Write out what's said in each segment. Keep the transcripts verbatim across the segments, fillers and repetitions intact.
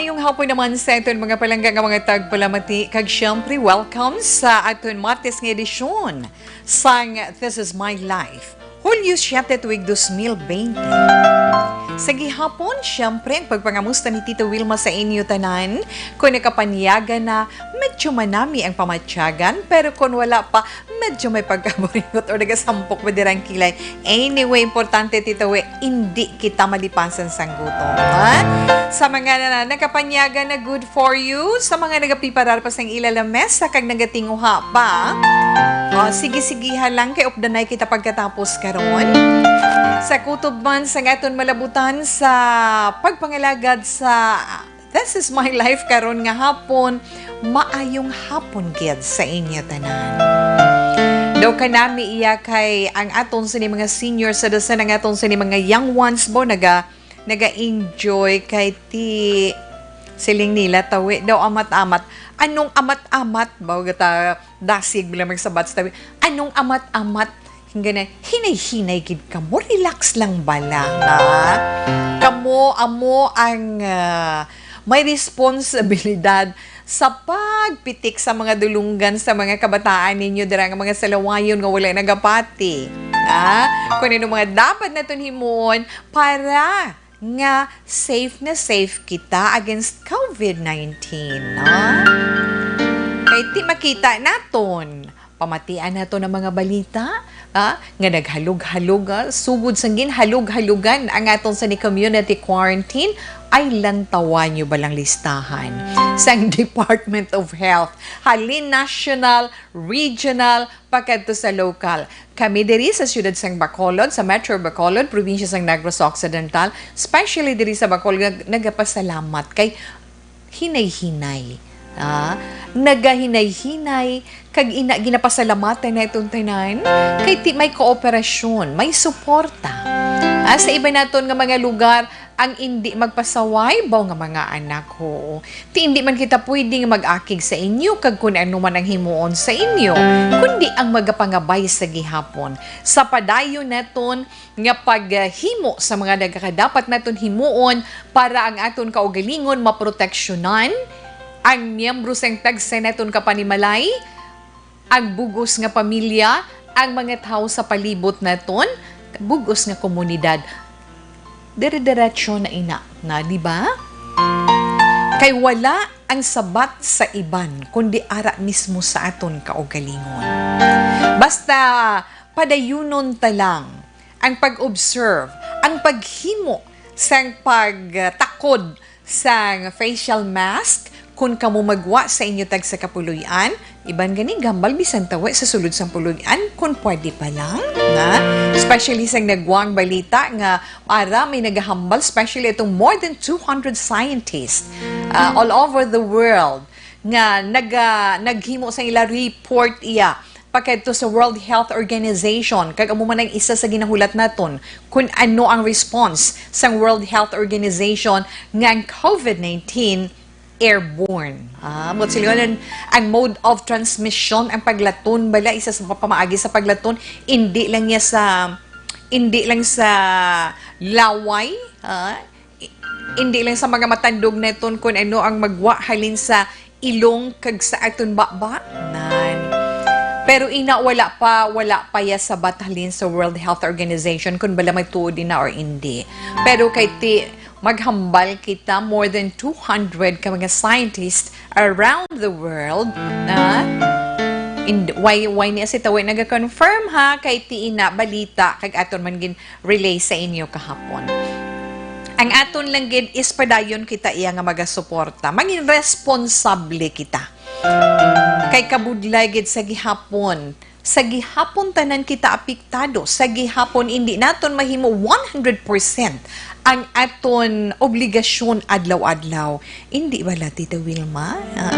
Ngayong hapon naman sa aton mga palangga nga mga tagpalamati, kag siyempre, welcome sa aton Martes nga edisyon sang This Is My Life. Hulyo siyete, tuig dos mil bente. Sa gihapon, siyempre, ang pagpangamusta ni Tita Wilma sa inyo tanan. Kung nakapanyaga na, medyo manami ang pamatyagan, pero kung wala pa, medyo may pagkaburingot or nagasampok ba dirang kilay. Anyway, importante, Tita We, hindi kita malipasan sang gutom, ha? Sa mga na, na nakapanyaga na, good for you. Sa mga nagapreparar pa sang ila lamesa kag nagatinguha pa, o, sige-sigiha lang kay updanay kita pagkatapos karon. Sa kutob man sang aton malabutan sa pagpangalagad sa This Is My Life karon nga hapon, maayong hapon gid sa inyo tanan. Daw kanami iya kay ang aton sini mga senior citizen, ang aton sini mga young ones bo, naga, naga-enjoy kay ti siling nila, tawi daw amat-amat. Anong amat-amat? Baw gata dasig bila magsabat sa tawi. Anong amat-amat? Hingga na, hinay-hinay gid kamo, relax lang bala, ha? Kamo, amo ang, ah, may responsibilidad sa pagpitik sa mga dulunggan sa mga kabataan ninyo, dira nga mga salawayon nga wala nagapati, ha? Kung ano mga dapat naton himuon para nga safe na safe kita against covid nineteen, no? Kay ti makita naton, pamatian naton ang mga balita, ah, nga naghalog-halog, ah, sugod sang ginhalog-halugan ang aton sa ni community quarantine, ay lantawan nyo ba lang listahan sang Department of Health, halin national, regional, pakadto sa local. Kami diri sa siyudad sang Bacolod, sa Metro Bacolod, probinsya sang Negros Occidental, especially diri sa Bacolod, nag-, nagapasalamat kay hinay-hinay. Ah, nagahinay-hinay, kag ina ginapasalamatan naton tanan, kay ti may kooperasyon, may suporta. Ah, sa iba naton nga mga lugar, ang indi magpasaway, baw nga mga anak, ho. Ti indi man kita pwede nga mag-akig sa inyo kag kun ano man ang himuon sa inyo, kundi ang magapangabay sa gihapon sa padayon naton nga paghimo sa mga nagakadapat naton himuon para ang aton kaugalingon maproteksyonan, ang miyembro sang tagsa naton ka panimalay, ang bug-os nga pamilya, ang mga tawo sa palibot naton, bug-os nga komunidad. Dire-diretso na ina, na, di ba? Kay wala ang sabat sa iban, kundi ara mismo sa aton kaugalingon. Basta padayunon ta lang ang pag-observe, ang paghimo sang pagtakod sang facial mask, kun kamo magwa sa inyo tagsa ka puloy-an, iban gani gambal bisan tawi sa sulod sang puloy-an, kun pwede pa lang, na? Especially sang nagwang balita nga ara may nagahambal, especially itong more than two hundred scientists, ah, all over the world nga naga-, naghimo sa ila report iya pakadto sa World Health Organization, kag amo man ang isa sa ginahulat naton kun ano ang response sang World Health Organization nga ang covid nineteen airborne. Ah, but sila ang, ang mode of transmission, ang paglaton bala, isa sa pamaagi sa paglaton, indi lang niya sa, indi lang sa laway, ah, i-, indi lang sa mga matandog naton kun ano ang magwa halin sa ilong kag sa aton baba. Nan. Pero ina, wala pa, wala pa ya sabat halin sa World Health Organization kun bala may tuod ina or indi. Pero kay ti maghambal kita, more than two hundred ka mga scientists around the world na, and why, why niya si Tawi naga-confirm, ha? Kay ti ina balita kag aton man gin relay sa inyo kahapon. Ang aton lang gid is padayon kita iya nga magasuporta. Mangin responsable kita. Kay kabudlay gid sa gihapon, sa gihapon tanan kita apektado. Sa gihapon, hindi naton mahimo one hundred percent ang aton obligasyon adlaw-adlaw. Hindi bala, Tita Wilma? Ah.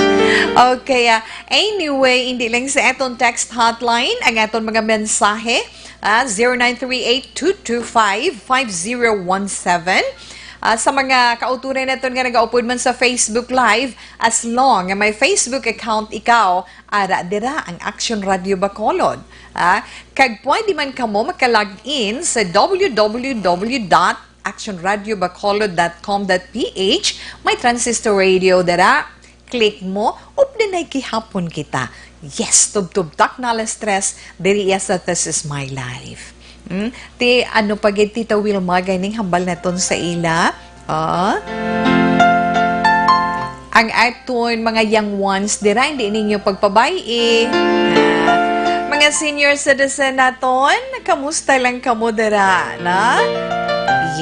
Okay, ah, anyway, hindi lang sa aton text hotline ang aton mga mensahe. Ah, zero nine three eight two two five five zero one seven. Ah, sa mga kauturan naton nga nagaupod man sa Facebook Live, as long nga may Facebook account ikaw, ara dira ang Action Radio Bacolod. Ah, kag pwede man kamo maka-log in sa w w w dot action radio bacolod dot com dot p h. May transistor radio dira. Click mo, updanay gihapon kita. Yes, tubtob takna alas tres, diri iya sa This Is My Life. Hmm? Ti, ano pa gid, Tita Wilma, gaining hambal naton sa ila? Ah? Ang aton mga young ones dira, hindi ninyo pagpabay-i. Ah, mga senior citizen naton, kamusta lang kamo dira, na?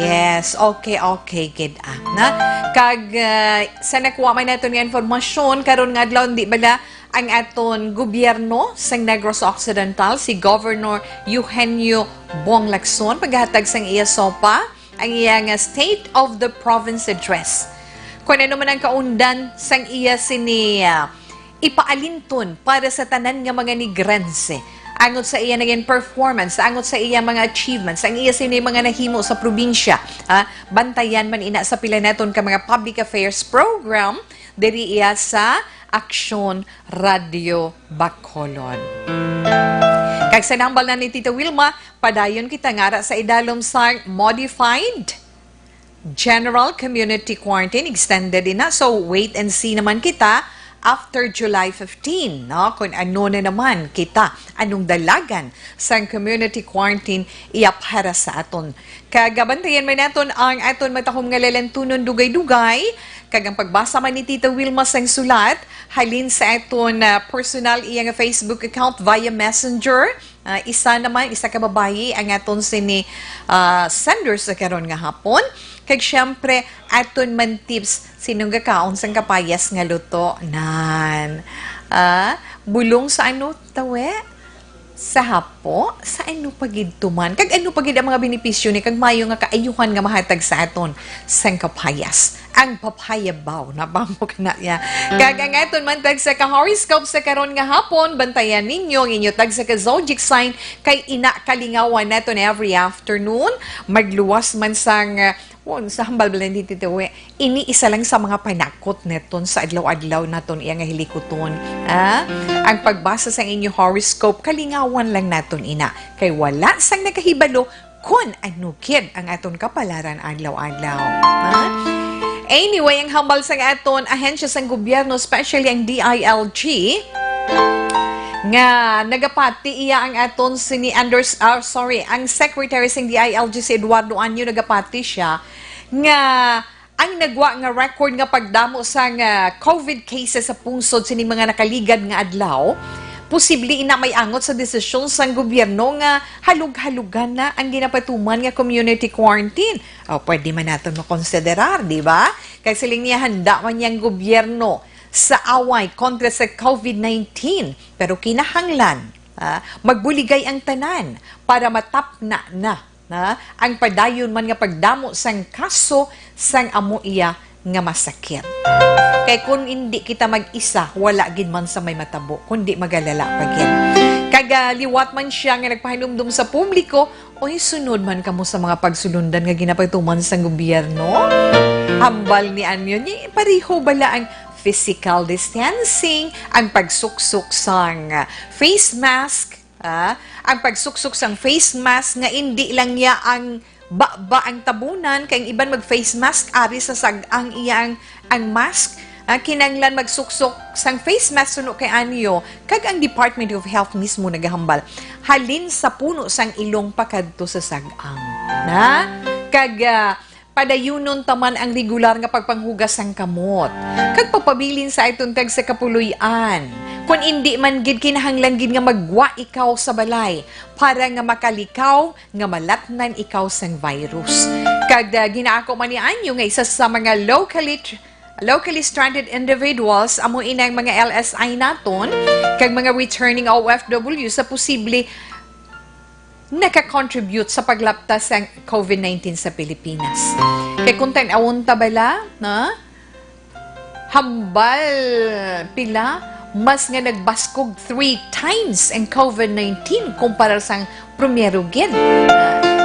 Yes, okay, okay gid, ah, na? Kag, ah, sa nakuha man naton nga informasyon, karon nga adlaw, di bala ang aton gobyerno sa Negros Occidental, si Governor Eugenio Bong Lacson, paghatag sang iya SOPA, ang iya nga State of the Province Address. Kung ano man ang kaundan sang iya sini, ah, ipaalinton para sa tanan nga mga Negrense, angot sa iya naging performance, angot sa iya mga achievements, ang iya sini mga nahimo sa probinsya, ah, bantayan man ina sa pila naton ka mga public affairs program diri iya sa Aksyon Radio Bacolod. Kag sa nambal na ni Tita Wilma, padayon kita ngara sa idalom sa modified general community quarantine, extended ina. So, wait and see naman kita after July fifteen, no? Kung ano na naman kita, anong dalagan sang community quarantine iya para sa aton. Kag bantayan man naton ang aton matahom nga lalantunon dugay-dugay, kag ang pagbasa man ni Tita Wilma sang sulat halin sa aton, ah, personal iya nga Facebook account via Messenger. Ah, isa naman, isa ka babayi ang aton sini, ah, sender sa karon nga hapon. Kag siyempre, aton man tips, sinong gakaon sang kapayas nga luto? Nan. Ah, bulong sa ano, tawe? Sa hapo? Sa ano pa gid to man? Kag ano pa gid ang mga benepisyo ni? Kag mayo nga kaayuhan nga mahatag sa aton sang kapayas. Ang papaya baw, nabangog na niya. Kag ang aton man tagsa ka horoscope sa karon nga hapon, bantayan ninyo ang inyo tagsa ka zodiac sign kay ina kalingawan naton every afternoon. Magluwas man sang, uh, oh, sa hambal bala ni Tito, eh, ini isa lang sa mga panakot naton sa adlaw-adlaw naton iya nga hilikuton. Ah? Ang pagbasa sa inyo horoscope, kalingawan lang naton ina. Kay wala sang nakahibalo kon ano gid ang aton kapalaran adlaw-adlaw. Ha? Anyway, ang hambal sang aton ahensya sang gobyerno, especially ang D I L G, nga nagapati iya ang aton sini Anders, ah, sorry, ang secretary sang D I L G si Eduardo Anyo, nagapati siya nga ang nagwa nga record nga pagdamo sang, ah, covid cases sa pungsod sining mga nakaligad nga adlaw, posible ina may angot sa desisyon sang gobyerno nga halug-halugan na ang ginapatuman nga community quarantine. O, pwede man naton makonsiderar, di ba? Kay siling niya, handa man niyang gobyerno sa away kontra sa covid nineteen, pero kinahanglan, ah, magbuligay ang tanan para matapna na na ang padayon man nga pagdamo sang kaso sang amo iya nga masakit. Kay kun indi kita mag-isa, wala gid man sa may matabo, kundi magalala pa gid. Kag, ah, liwat man siya nga nagpahinumdom sa publiko, oy, sunod man kamo sa mga pagsulundan nga ginapatuman sang gobyerno. Hambal ni Anyo, ni pareho bala ang physical distancing, ang pagsuksok sang, ah, face mask, Ah, ang pagsuksok sang face mask nga indi lang niya ang baba ang tabunan, kay ang iban mag face mask ari sa sag-ang iya ang, ang mask. Ah, kinahanglan magsuksok sang face mask suno kay Anyo, kag ang Department of Health mismo nagahambal halin sa puno sang ilong pakadto sa sag-ang. Na? Kag, ah, Padayunon ta man ang regular nga pagpanghugas sang kamot, kag pagpabilin sa aton tagsa ka puloy-an. Kon indi man gid, kinahanglan gid nga maggwa ikaw sa balay para nga makalikaw nga malatnan ikaw sang virus. Kag, ah, ginaako man ni Anyo nga isa sa mga locally tr-, locally stranded individuals, amo inang mga L S I naton, kag mga returning O F W sa posible naka-contribute sa paglapta sang covid nineteen sa Pilipinas. Kay kung tan-awon ta bala, na, hambal pila, mas nga nagbaskog three times ang covid nineteen kumpara sang primero gid.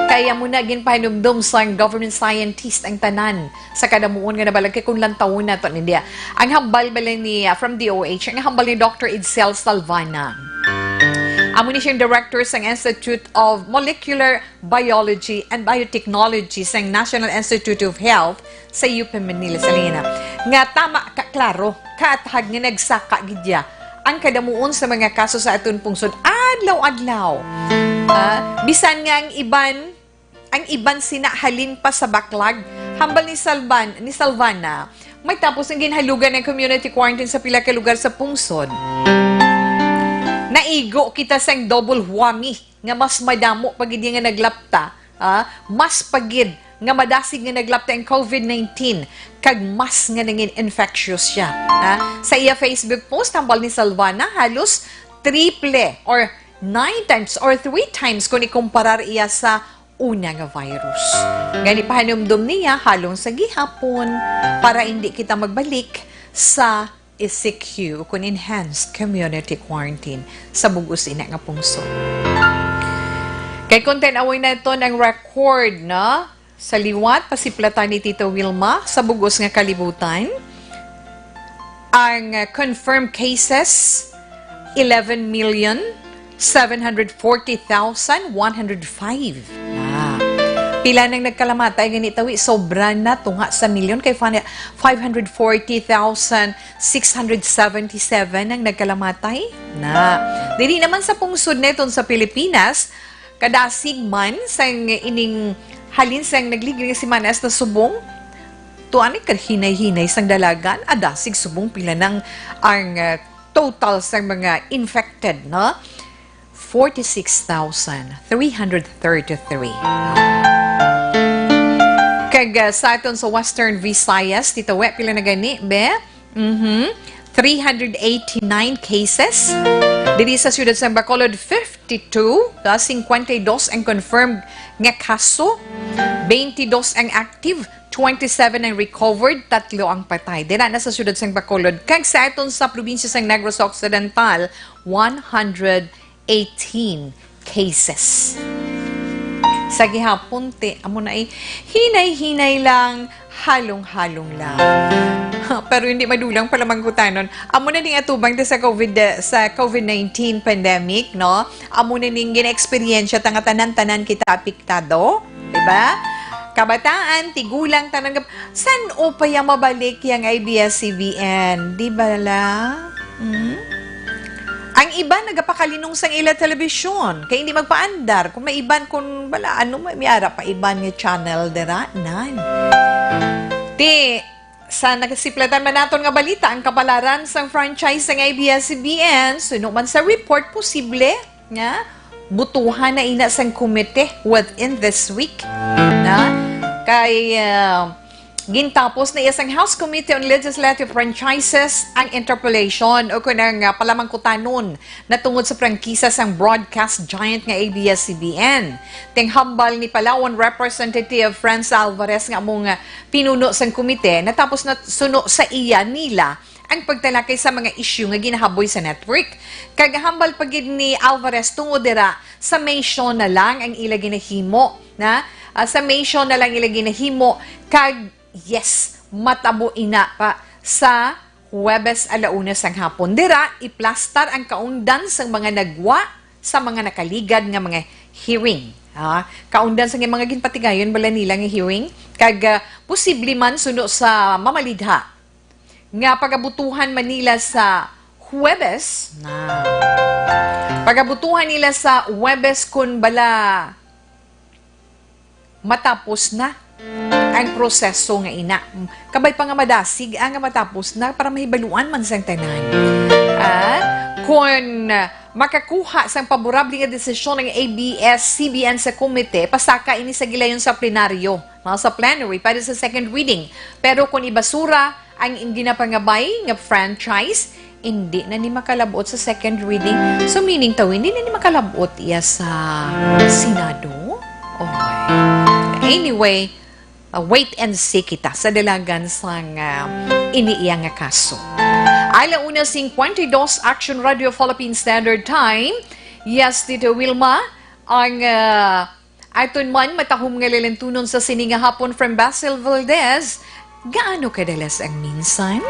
Kaya mo na ginpahinumdom sang government scientist ang tanan sa kadamuon nga nabalag kay kung lantawon nato nindiya. Ang hambal bala ni, ah, from D O H, ang hambal ni Doctor Edsel Salvana. Amo ni siyang director sang Institute of Molecular Biology and Biotechnology sang National Institute of Health sa U P Manila, Salina. Nga tama ka, klaro, kaatag nga nagsaka gid ya ang kadamuon sa mga kaso sa aton pungsod adlaw-adlaw. Ah, bisan nga ang iban ang iban sina halin pa sa Baclag, hambal ni Salvan-, ni Salvana, may tapos ang ginhalugan ng community quarantine sa pila ka lugar sa pungsod. Naigo kita sang double whammy nga mas madamo pa gid nga naglapta, ah, mas pa gid nga madasig nga naglapta ang COVID nineteen, kag mas nga nangin infectious siya. Ah, sa iya Facebook post, hambal ni Salvana, halos triple or nine times or three times kung ikumparar iya sa una nga virus. Gani, pahanumdom niya halong sa gihapon para hindi kita magbalik sa E C Q, kun enhanced community quarantine, sa bug-os ina nga pungsod. Kay kung tan-awon naton ang record, no? Sa liwat, pasiplatan ni Tito Wilma sa bug-os nga kalibutan. Ang, uh, confirmed cases, eleven million seven hundred forty thousand one hundred five. Na. Pila nang nagkalamatay gani tawi? Sobra na, tunga sa milyon, kay fa-, five hundred forty thousand six hundred seventy-seven ang nagkalamatay. Na. Diri naman sa pungsod neton sa Pilipinas, kadasig man sang ining halin sang nagligid nga semana hasta subong, tuani ka hinay-hinay sang dalagan, adasig subong pila nang ang, uh, total sang mga infected, no? Forty-six thousand three hundred thirty-three. Kag, uh, sa aton sa Western Visayas, Tito We, pila na gani, be? Mhm. Three hundred eighty-nine cases. Diri sa siyudad sang Bacolod, fifty-two, ah, cincuenta y dos ang confirmed nga kaso, twenty-dos ang active, twenty-seven ang recovered, tatlo ang patay. Dira na sa siyudad sang Bacolod. Kag sa aton sa probinsya sang Negros Occidental, one hundred eighteen cases. Sa gihapon, ti, amo na, eh, hinay-hinay lang, halong-halong lang. Pero hindi madulang pala mangkutanon. Amo na ning atubang ta sa COVID, eh, sa COVID nineteen pandemic, no? Amo na ning gina-eksperyensya ta nga tanan-tanan kita apektado, di ba? Kabataan, tigulang, tanan kap-, san-o pa yang mabalik yang A B S C B N? Di ba la? Hmm? Ang iban nagapakalinong sang ila telebisyon, kay hindi magpaandar. Kung may iban, kung wala, ano, may, may ara pa iban nga channel dira, nan. Ti, sa nagasiplatan man naton nga balita, ang kapalaran sang franchise sang A B S C B N, suno man sa report, posible nga butuhan na ina sang komite within this week. Na? Kay, ah, gintapos na iya sang House Committee on Legislative Franchises ang interpellation o kun ang, ah, palamangkutanon na tungod sa prangkisa sang broadcast giant nga A B S C B N. Ting hambal ni Palawan Representative Franz Alvarez nga amo nga pinuno sang komite, natapos na suno sa iya nila ang pagtalakay sa mga isyu nga ginahaboy sa network. Kag hambal pa gid ni Alvarez tungod dira, sa mention na lang ang ila ginahimo, na, ah, sa mention na lang ila ginahimo, kag yes, matabo ina pa sa Huwebes ala una sang hapon. Dira, iplastar ang kaundan sang mga nagwa sa mga nakaligad nga mga hearing. Ha? Kaundan sang mga ginpatigayon bala nila nga hearing, kag, ah, posible man suno sa mamalidha nga pagabutuhan man nila sa Huwebes, na pagabutuhan nila sa Huwebes kun bala matapos na ang proseso nga ina. Kabay pa nga madasig, ah, nga matapos na para mahibaluan man sang tanan. Ah, kun makakuha sang paborable nga desisyon ang A B S C B N sa komite, pasaka ini sa gilayon sa plenaryo, mga sa plenary, para sa second reading. Pero kung ibasura ang ginapangabay nga franchise, hindi na ni makalabot sa second reading. So, meaning, taw, hindi na ni makalabot iya sa Senado? Oh. Anyway, uh, wait and see kita sa dalagan sang, uh, ini iya nga kaso. Ala una cincuenta y dos, Action Radio Philippine Standard Time. Yes, Tito Wilma, ang, uh, aton man matahom nga lalantunon sa sini nga hapon from Basil Valdez. Gaano kadalas ang minsan?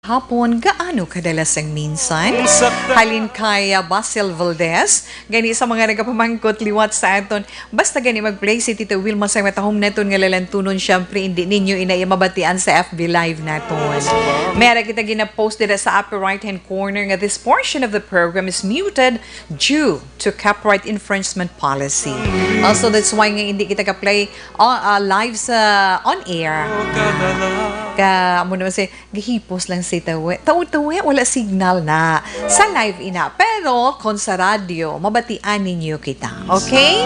Hapon, gaano kadalas ang minsan? Halin kay, ah, Basil Valdez, gani sa mga nagapamangkot liwat sa aton. Basta gani mag-play si Tita Wilma sa matahom naton nga lalantunon, syempre, hindi ninyo ina iya mabatian sa F B Live naton. Meron kita gina-post dira sa upper right-hand corner nga this portion of the program is muted due to copyright infringement policy. Also, that's why nga hindi kita ka-play, uh, uh, live sa on air. Ka, amo naman si Gihipos lang si Tawe. Taw-, Tawe, wala signal na. Sa live ina. Pero kung sa radyo, mabatian ninyo kita. Okay?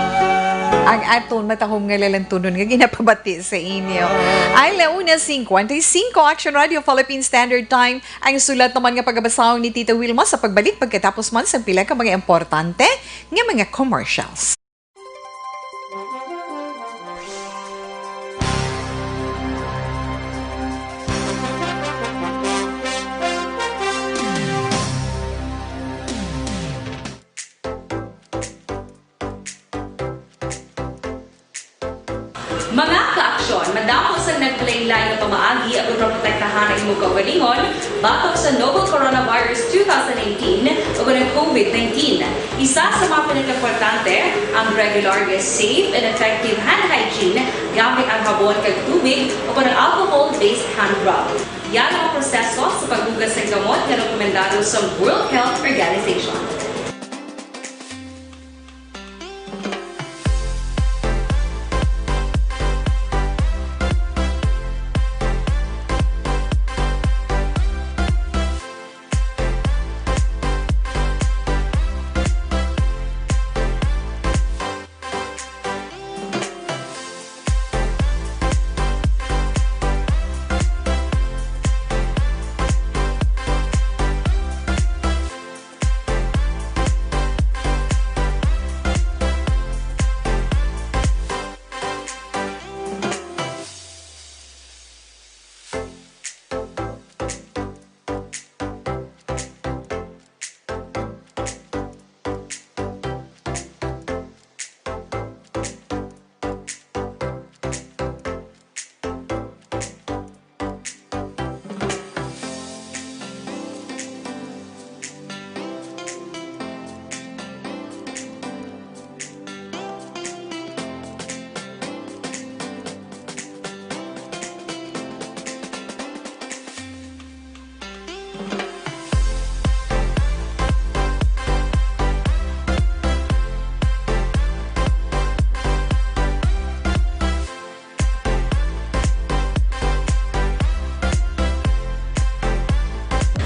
Ang aton matahom nga lalantunon nga ginapabati sa inyo. Ay, la una cincuenta y cinco, Action Radio Philippine Standard Time. Ang sulat naman nga pagabasahon ni Tita Wilma sa pagbalik pagkatapos man sa pila ka mga importante nga mga commercials. Mga ka-aksyon, madamo sang naglain-lain nga pamaagi agud maprotektahan ang imo kaugalingon batok sa novel coronavirus two thousand nineteen ug ang COVID nineteen. Isa sa mga pinakaimportante, ang regular nga safe and effective hand hygiene gamit ang habon kag tubig o kon ang alcohol-based hand rub. Yara ang proseso sa paghugas sang kamot nga rekomendado sa World Health Organization.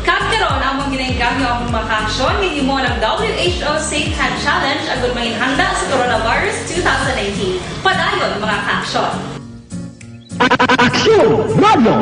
Kag karon, amon ginainggam ang mga kaaksyon nga himo ang W H O Safe Hand Challenge agud manginhanda sa coronavirus two thousand nineteen. Padayon, mga kaaksyon. Aksyon Radio!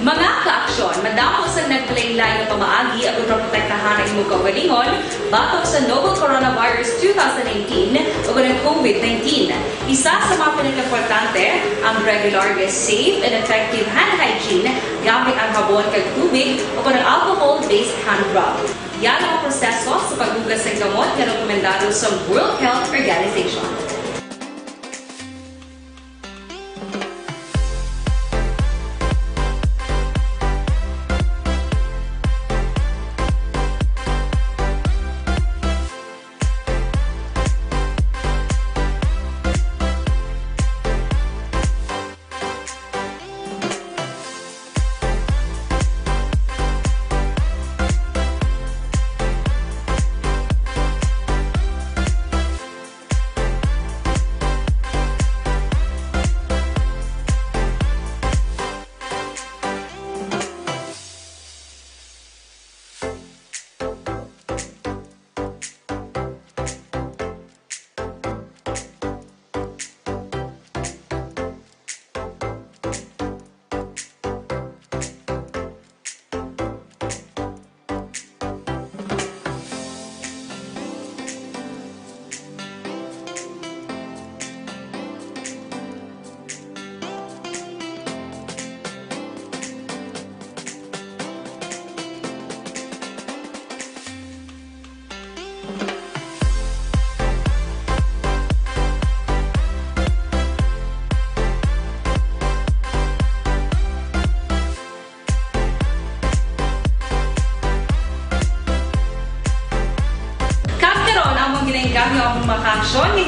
Mga kaaksyon, madamo sang naglain-lain nga pamaagi agud maprotektahan ang imo kaugalingon batok sa novel coronavirus two thousand nineteen o ang COVID nineteen. Isa sa mga pinakaimportante, ang regular nga safe and effective hand hygiene gamit ang habon kag tubig o kon ang alcohol-based hand rub. Yara ang proseso sa paghugas sang kamot nga rekomendado sa World Health Organization.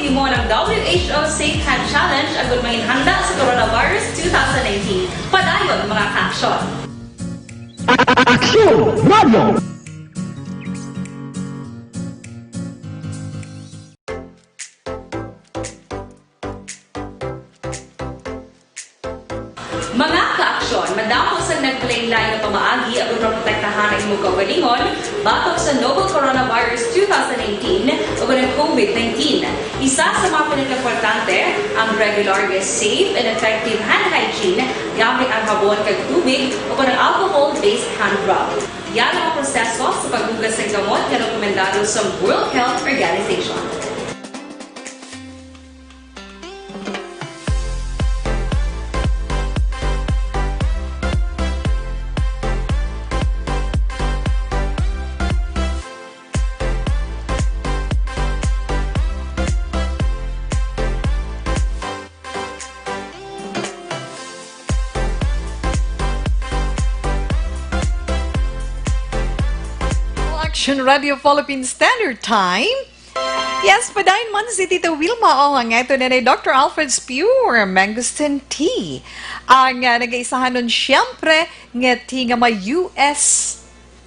Himo ang W H O Safe Hand Challenge agud mangin handa sa coronavirus two thousand nineteen. Padayon, mga ka-aksyon! Aksyon Radio! Mga ka-aksyon, madamo sang naglain-lain nga pamaagi agud maprotektahan ang imong kaugalingon batok sa novel coronavirus two thousand nineteen ug ang COVID nineteen. Isa sa mga pinakaimportante ang regular nga safe and effective hand hygiene gamit ang habon kag tubig ug ang alcohol-based hand rub. Yara ang proseso sa paghugas sang kamot nga rekomendado sa World Health Organization. Action Radio Philippine Standard Time. Yes, padayon man si Tita Wilma. O, nga ito na ni Doctor Alfred's Pure Mangosteen Tea. Ang, ah, nagaisahanon, siyempre, nga tea nga may U S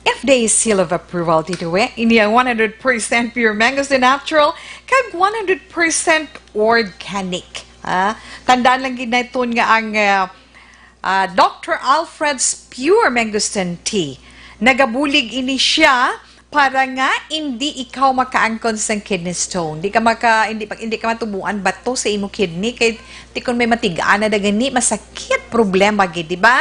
F D A seal of approval, Tita Wi. Ini ang one hundred percent pure mangosteen natural, kag one hundred percent organic. Ah, tandaan lang gid naton nga ang, ah, ah, Doctor Alfred's Pure Mangosteen Tea. Nagabulig ini siya para nga hindi ikaw makaangkon sang kidney stone. Di ka maka, hindi pa, hindi ka matubuan bato sa imo kidney kay ti kun may matig-an na gani, masakit problema gid, di ba?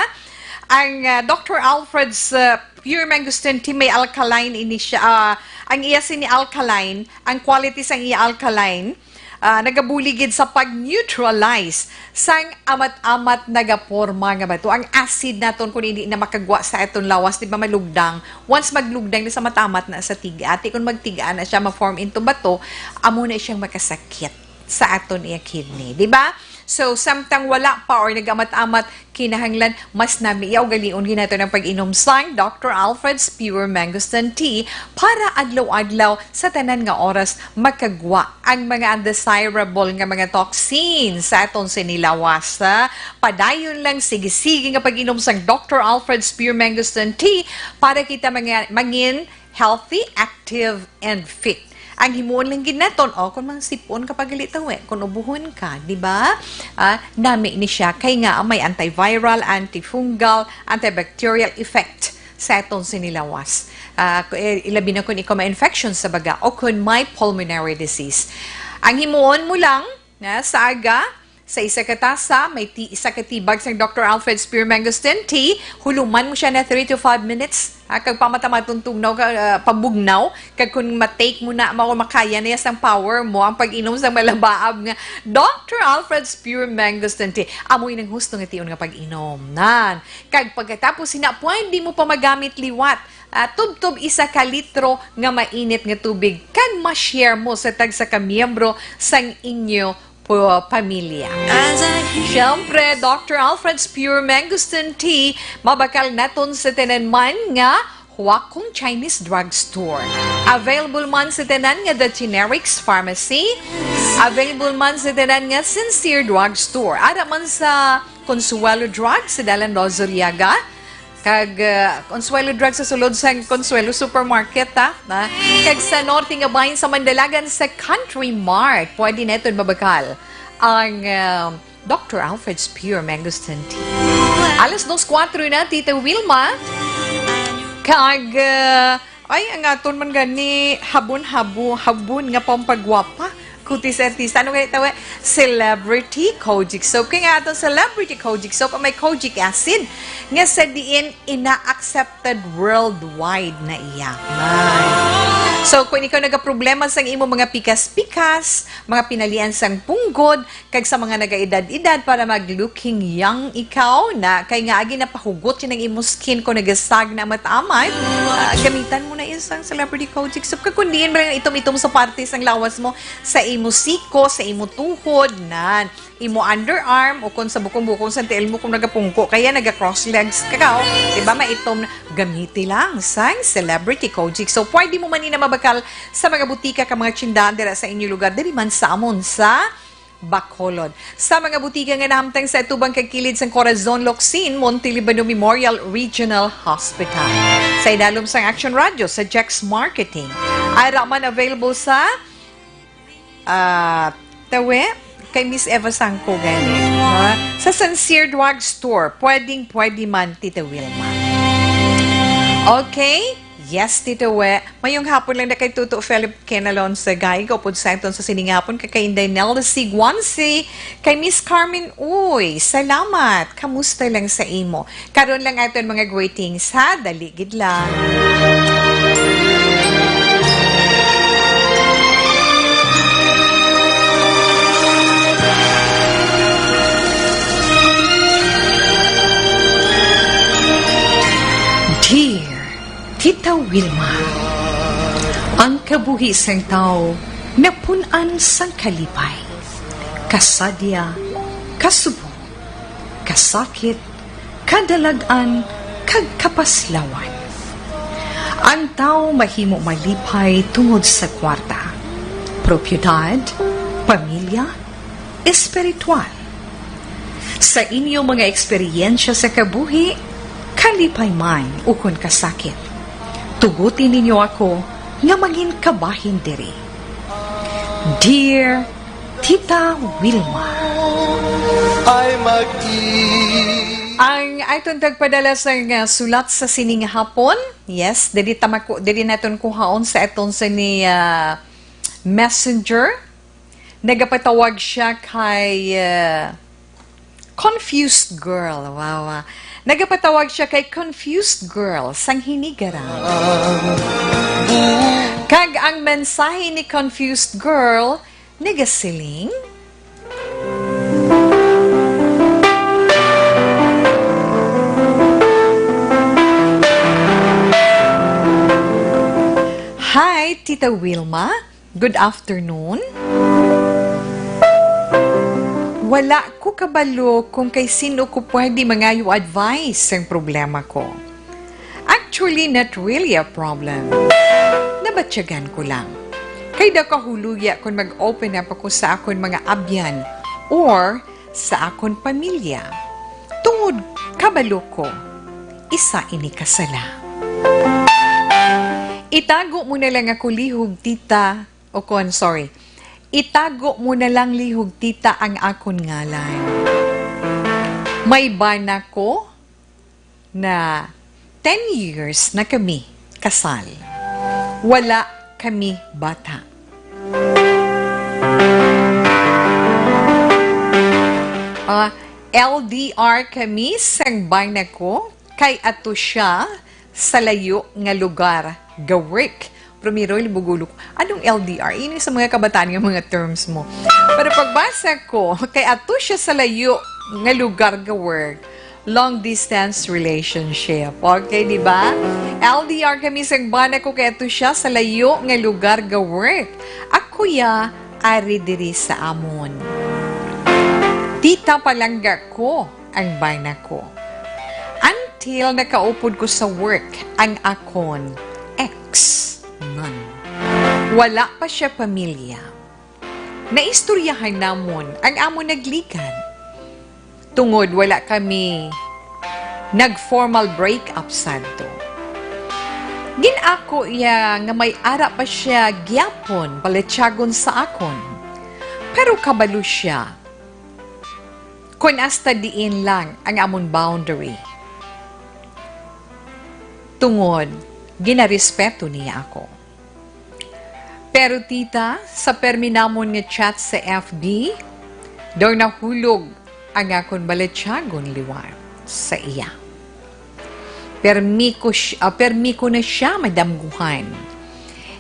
Ang, ah, Doctor Alfred's, ah, Pure Mangosteen Tea may alkaline ini siya. Ah, ang iya sini alkaline, ang quality sang iya alkaline, ah, nagabulig gid sa pag-neutralize sang amat-amat nagaporma nga bato. Ang acid naton, kung hindi na makagwa sa aton lawas, di ba, malugdang. Once maglugdang na sa amat-amat na sa tiga, ti kung magtiga na siya, ma-form into bato, amo na siyang makasakit sa aton iya kidney, di ba? So, samtang wala pa or nagamat-amat, kinahanglan mas nami iya ugalion gid naton ang pag-inom sang Doctor Alfred's Pure Mangosteen Tea para adlaw-adlaw sa tanan nga oras makagwa ang mga undesirable nga mga toxins sa aton sini lawas, ha? Padayon lang, sige-sige nga pag-inom sang Doctor Alfred's Pure Mangosteen Tea para kita mga, mangin healthy, active, and fit. Ang himuon lang gid naton, o, kung mga sipon ka pa gali, Tita Wi, kung ubuhon ka, di ba? Ah, nami ni siya, kay nga may antiviral, antifungal, antibacterial effect sa aton sini lawas. Ah, ku-, eh, ilabi na kung ikaw may infection sa baga o kung may pulmonary disease. Ang himuon mo lang, na sa aga, sa isa ka tasa, may ti-, isa ka tibag sang Doctor Alfred's Pure Mangosteen Tea. Huluman mo siya na three to five minutes. Ah, kag pamata-maton tugnaw ka, ah, pabugnaw. Kag kung ma-take mo na, ma-, makaya na sang power mo ang pag-inom sang malabaab nga Doctor Alfred's Pure Mangosteen Tea. Amoy nang husto nga tion nga pag-inom. Nan. Kag pagkatapos sina, pwede mo pa magamit liwat. Ah, tubtob isa ka litro nga mainit nga tubig kag ma-share mo sa tagsa ka miyembro sang inyo pu-, pamilya. Siyempre, Doctor Alfred's Pure Mangosteen Tea, mabakal naton sa tanan man nga Huakong Chinese Drugstore. Available man sa tanan nga The Generics Pharmacy. Available man sa tanan nga Sincere Drugstore. Ara man sa Consuelo Drug sa Dalan Rosariaga. Kag, uh, Consuelo Drug sa sulod sang Consuelo Supermarket, ha? Na? Kag sa norte nga bahin sa Mandalagan sa Country Mart. Pwede naton mabakal ang, uh, Doctor Alfred's Pure Mangosteen Tea. Alas dos kuwatro na, Tita Wilma. Kag, uh, ay, ang aton man gani habon-habo-, habon nga pampagwapa. Kutis artista, ano gani tawag? Celebrity Kojic Soap. Kaya nga atong Celebrity Kojic Soap, ang may kojic acid, nga sa diin ina-accepted worldwide na iya. Ay. So, kung ikaw nagaproblema sa imo mga pikas-pikas, mga pinalian sang punggod, kag sa mga nagaedad-edad para mag-looking young ikaw na, kay nga agi napahugot yun ang imo skin kung nagasag na amat-amat, ah, gamitan mo na isang Celebrity Kojic Soap. Kag kung diin ba lang itom-itom sa parte sang lawas mo, sa imo siko, sa imo tuhod, nan, imo underarm, o kung sa bukong-bukong sa tiil mo, kung nagapungko, kaya naga-cross legs ka, ka, oh. Diba, maitom na, gamiti lang sang Celebrity Kojic. So, pwede mo man ina mabag-, Kal-, sa mga butika kag mga tindahan dira sa inyo lugar, diri man sa amon sa Bacolod. Sa mga butika nga nahamtang sa atubang kag kilid sang Corazon Locsin, Montelibano Memorial Regional Hospital. Sa idalom sang Action Radio, sa Jex Marketing. Ara man available sa, ah, Tawi, kay Miss Eva Sangko gani. Ha? Sa Sincere Drug Store, pwedeng pwede man, Tita Wilma. Okay? Yes, Tita We. Mayong hapon lang na kay Tuto Philip Kenalon sa Gay, upod sa aton sa sining hapon, kay, kay Inday Nelda Siguansi, kay Miss Carmen Uy. Salamat. Kamusta lang sa imo? Karon lang aton mga greetings, ha? Dali gid lang. Dear Tita Wilma, ang kabuhi sang tawo napun-an sang kalipay, kasadya, kasubo, kasakit, kadalag-an, kag kapaslawan. Ang tawo mahimo malipay tungod sa kwarta, propiedad, pamilya, espiritual. Sa inyo mga eksperyensya sa kabuhi, kalipay man ukon kasakit, tuguti ninyo ako nga mangin kabahin diri. Dear Tita Wilma. Ay magki- Ang aton tagpadala sang, ah, sulat sa sining hapon. Yes, dili ta maku-, dili naton kuhaon sa aton sini, ah, messenger. Nagapatawag siya kay, ah, Confused Girl. Wow, ah. Nagapatawag siya kay Confused Girl sang Hinigaran. Kag ang mensahe ni Confused Girl nagasiling, Hi, Tita Wilma. Good afternoon. Wala ko kabalo kung kay sin-o ko pwede mangayo advice sang problema ko. Actually, not really a problem. Nabatyagan ko lang. Kay daw kahuloya kon mag-open up ako sa akon mga abyan or sa akon pamilya. Tungod kabalo ko, isa ini ka sala. Itago mo na lang ako lihog, tita. O kon, sorry. Itago mo na lang lihog, tita, ang akon ngalan. May bana ko na ten years na kami kasal. Wala kami bata. Ah, L D R kami sang bana ko, kay ato siya sa layo nga lugar ga work. Primero, libugulok. Anong L D R? Ini sa mga kabataan nga mga terms mo. Pero pagbasa ko, kay ato siya sa layo nga lugar ga work. Long distance relationship. Okay, di ba? L D R kami sang bana ko, kay ato siya sa layo nga lugar ga work. Ako ya ari diri sa amon. Tita, palangga ko ang bana ko. Until nakaupod ko sa work ang akon ex man. Wala pa siya pamilya. Naistoryahan namon ang amon nagligad. Tungod wala kami nag-formal break-up sadto. Gin-ako iya nga may ara pa siya gyapon balatyagon sa akon. Pero kabalo siya kon hasta diin lang ang amon boundary. Tungod ginarespeto niya ako. Pero, tita, sa permi namon nga chat sa F B, daw nahulog ang akon balatyagon liwat sa iya. Permi ko si-, ah, permi ko na siya madamguhan.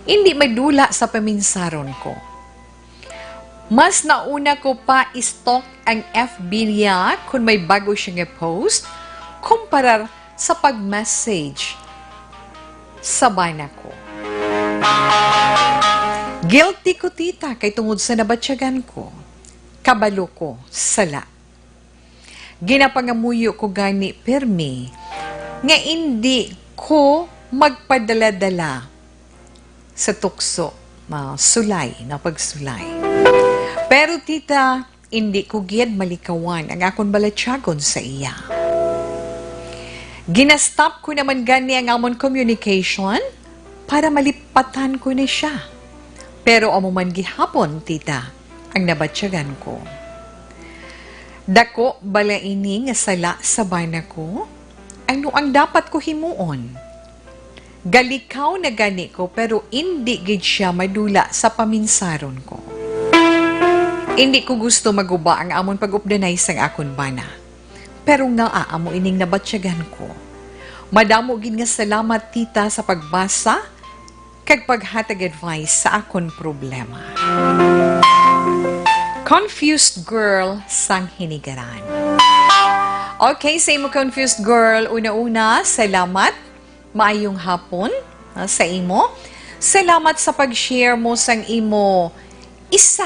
Indi madula sa paminsaron ko. Mas nauna ko pa i-stalk ang F B niya kon may bag-o siya nga post, kumparar sa pag-message sa bana ko. Guilty ko, tita, kay tungod sa nabatyagan ko, kabalo ko, sala. Ginapangamuyo ko gani pirmi nga indi ko magpadala-dala sa tukso, ah, sulay, na pagsulay. Pero, tita, indi ko gid malikawan ang akon balatyagon sa iya. Ginastop ko naman gani ang amon communication para malipatan ko na siya. Pero amo man gihapon, tita, ang nabatyagan ko. Dako bala ini nga sala sa bana ko? Ano ang dapat ko himuon? Galikaw na gani ko, pero indi gid siya madula sa paminsaron ko. Indi ko gusto maguba ang amon pag-updanay sang akon bana. Pero ngaa amo ining nabatyagan ko. Madamo gid nga salamat, tita, sa pagbasa kag paghatag advice sa akon problema. Confused girl sang hinigaran. Okay, sa imo, confused girl, una-una, salamat. Maayong hapon, ah, sa imo. Salamat sa pag-share mo sang imo isa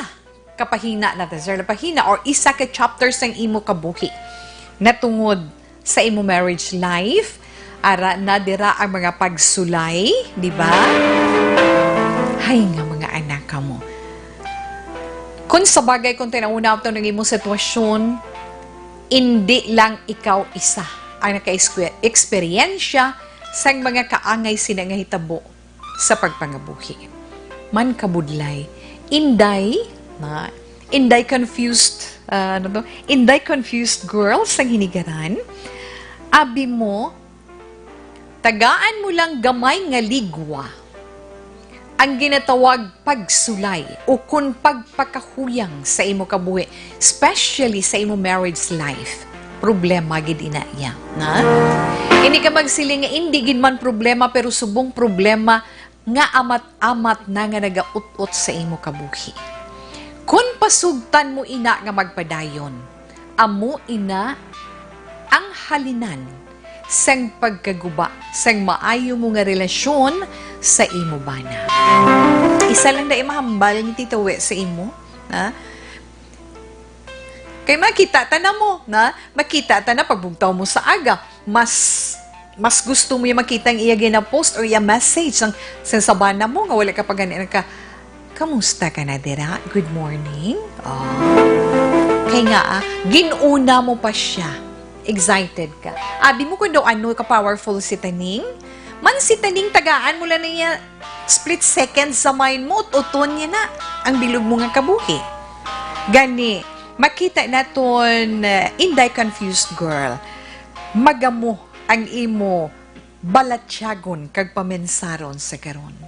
ka pahina, na, sir, na pahina or isa ka chapter sang imo kabuhi natungod sa imo marriage life. Ara na dira ang mga pagsulay, di ba? Hay nga mga anak kamo. Kung sa bagay, kung tinaw-unaw to ng imong sitwasyon, indi lang ikaw isa ang naka-eksperyensya sang mga kaangay sina nga hitabo sa pagpangabuhi. Man kabudlay, inday, na, inday confused, ah, ano to? Inday confused girl sang hinigaran. Abi mo, tagaan mo lang gamay nga ligwa ang ginatawag pagsulay o kun pagpakahuyang sa imo kabuhi, especially sa imo marriage life. Problema gid ina iya, na? Hindi ka magsiling nga indi gid man problema, pero subong problema nga amat-amat na nga nagaut-ot sa imo kabuhi. Kun pasugtan mo ina nga magpadayon, amo ina ang halinan sang pagkaguba sang maayo mo nga relasyon sa imo bana. Isa lang na imahambal ni Tita We sa imo, ha? Kay makita ta na mo, na? Makita ta na pagbugtaw mo sa aga. Mas, mas gusto mo yung makita ang iya gina-post or iya message sang, sang sa bana mo nga wala ka pa gani ka, "Kamusta ka na dira? Good morning." Oh. Kay nga, ah, ginuna mo pa siya. Excited ka. Abi mo kung daw ano ka powerful si Taning? Man si Taning, tagaan mo lang niya split seconds sa mind mo, uton niya na ang bilog mo nga kabuhi. Gani, makita naton, uh, inday confused girl. Magamo ang imo balatyagon kag pamensaron sa karon.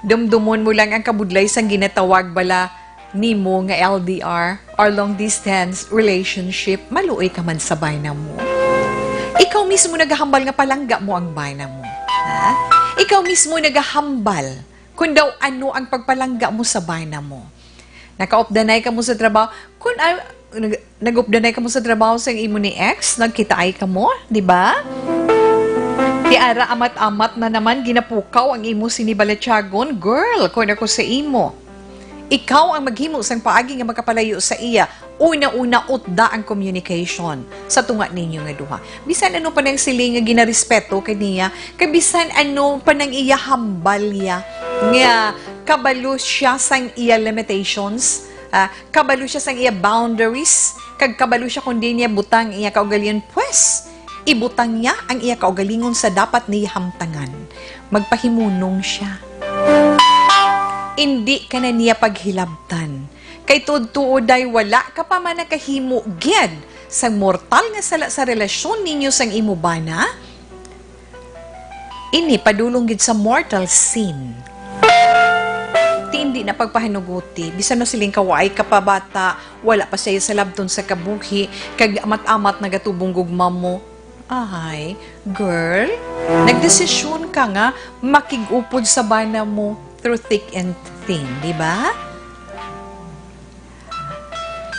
Dumdumon mo lang ang kabudlay sang ginatawag bala nimo nga L D R or long distance relationship, maluoy ka man sa bana mo. Ikaw mismo nagahambal nga palangga mo ang bana mo. Ha? Ikaw mismo nagahambal kung daw ano ang pagpalangga mo sa bana mo. Nakaupdanay ka mo sa trabaho. Kung, ah, nag-, nag-updanay ka mo sa trabaho sa imo ni ex, nagkitaay ka mo, di ba? Ti ara amat-amat na naman ginapukaw ang imo sini balatyagon. Girl, kung ako sa imo, ikaw ang maghimo sang paagi nga makapalayo sa iya. Una-una, utda ang communication sa tunga ninyo nga duha. Bisan ano pa nang siling nga ginarespeto kaniya, kay bisan ano pa nang iya hambal niya, nga kabalo siya sang iya limitations, ah, kabalo siya sang iya boundaries, kag kabalo siya kon diin niya butang iya kaugalingon, pwes, ibutang niya ang iya kaugalingon sa dapat niya hamtangan. Magpahimunong siya. Indi ka na niya paghilabtan. Kay tuod-tuod ay wala ka pa man nakahimo gid sang mortal nga sala sa relasyon ninyo sang imo bana. Ini padulong gid sa mortal sin. Ti indi na pagpahanuguti, bisan no siling ka waay ka pa bata, wala pa siya sa labton sa kabuhi, kag amat-amat nagatubong gugma mo. Ay, girl, nagdesisyon ka nga makig-upod sa bana mo through thick and thin, di ba?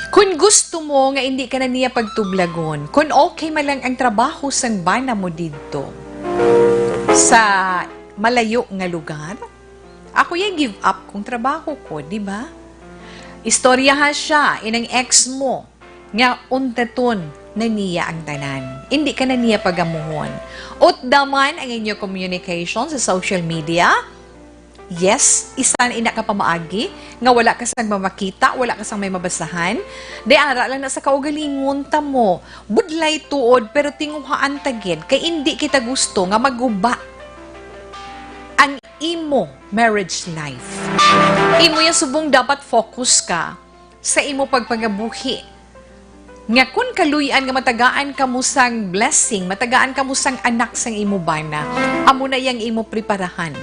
Kun gusto mo nga indi ka na niya pagtublagon, kun okay man lang ang trabaho sang bana mo didto sa malayo nga lugar, ako ya give up kung trabaho ko, di ba? Istoryaha siya, inang ex mo, nga unteton na niya ang tanan. Indi ka na niya pagamuhon. Utda man ang inyo communication sa social media, Yes, isa na ina ka pamaagi nga wala ka sang mamakita, wala ka sang may mabasahan. Di ara lang na sa kaugalingon ta mo. Budlay tuod, pero tinguhaan ta gid kay indi kita gusto nga maguba ang imo marriage life. Imo ya subong dapat focus ka sa imo pagpangabuhi. Nga kun kaluy-an nga matagaan kamo sang blessing, matagaan kamo sang anak sang imo bana, amo na yang imo preparahan.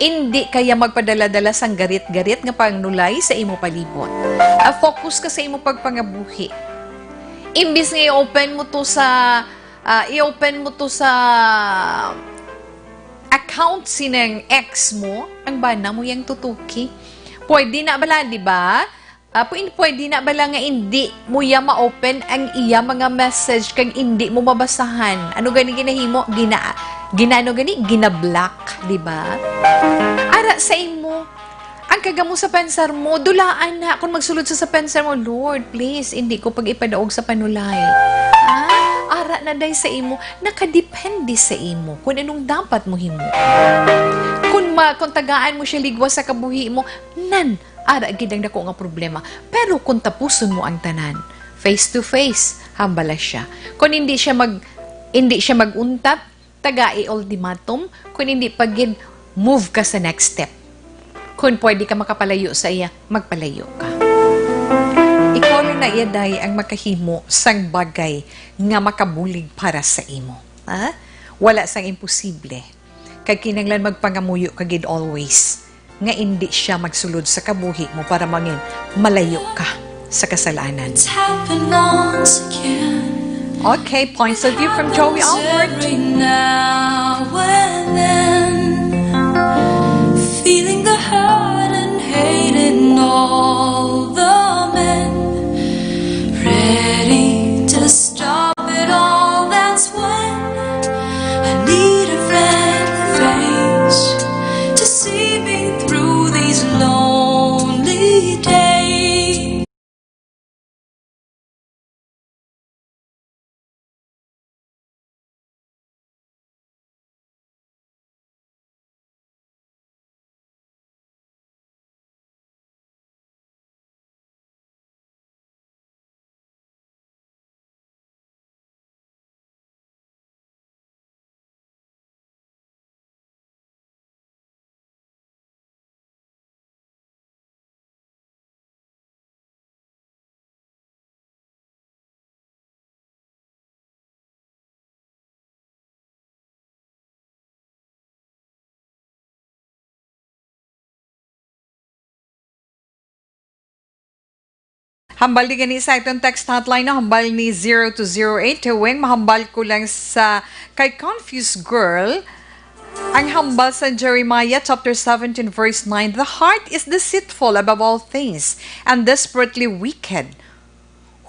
Indi kaya magpadala-dala sang garit-garit nga panulay sa imo palibot. Ah, focus ka sa imo pagpangabuhi. Imbis nga i-open mo to sa, ah, i-open mo to sa account sining ex mo, ang bana mo yang tutuki. Pwede na bala, di ba? Ah, pwin-, pwede na bala nga indi mo ya ma-open ang iya mga message kag indi mo mabasahan? Ano gani ginahimo? Gina-, ginano gani? Gina-block, di ba? Ara sa imo, ang kagamo sa pensar mo, dulaan na. Kung magsulod sa, sa pensar mo, "Lord, please, indi ko pag-ipadaog sa panulay." Ah, ara na day sa imo. Nakadepende sa imo kung anong dapat mo himo. Kung ma-, kung tagaan mo siya ligwa sa kabuhi mo, nan, ara gid ang dako nga problema. Pero kung tapuson mo ang tanan, face to face, hambala siya. Kung hindi siya mag-, hindi siya mag-untat, tagai ultimatum, kung hindi pa gid, move ka sa next step. Kung pwede ka makapalayo sa iya, magpalayo ka. Ikaw lang na iya, day, ang makahimo sang bagay nga makabulig para sa imo. Ha? Wala sang imposible. Kag kinahanglan magpangamuyo ka gid always nga indi siya magsulod sa kabuhi mo para mangin malayo ka sa kasalanan. It's happened once again. Okay, points of view from Joey Albert. Every now and then, feeling the hurt and hating all the men, ready to stop it all. That's when I need a friendly face to see me through these lonely days. Hambal di gani sa aton text hotline, no? Hambal ni zero two zero eight, Tuwing, mahambal ko lang sa kay Confused Girl. Ang hambal sa Jeremiah chapter seventeen, verse nine, "The heart is deceitful above all things and desperately wicked.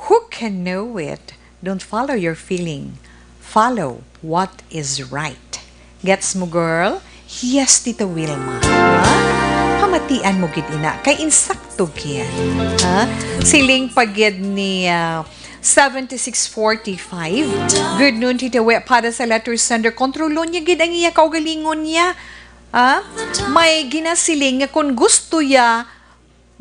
Who can know it?" Don't follow your feeling. Follow what is right. Gets mo, girl? Yes, Tita Wilma. Ha? Pamatian mo gid ina, kay insakto gid. Ha? Siling pa gid ni, ah, seventy-six forty-five. Good noon, Tita We. Para sa letter sender, kontrolon niya gid ang iya kaugalingon niya. Ha? May ginasiling nga kung gusto ya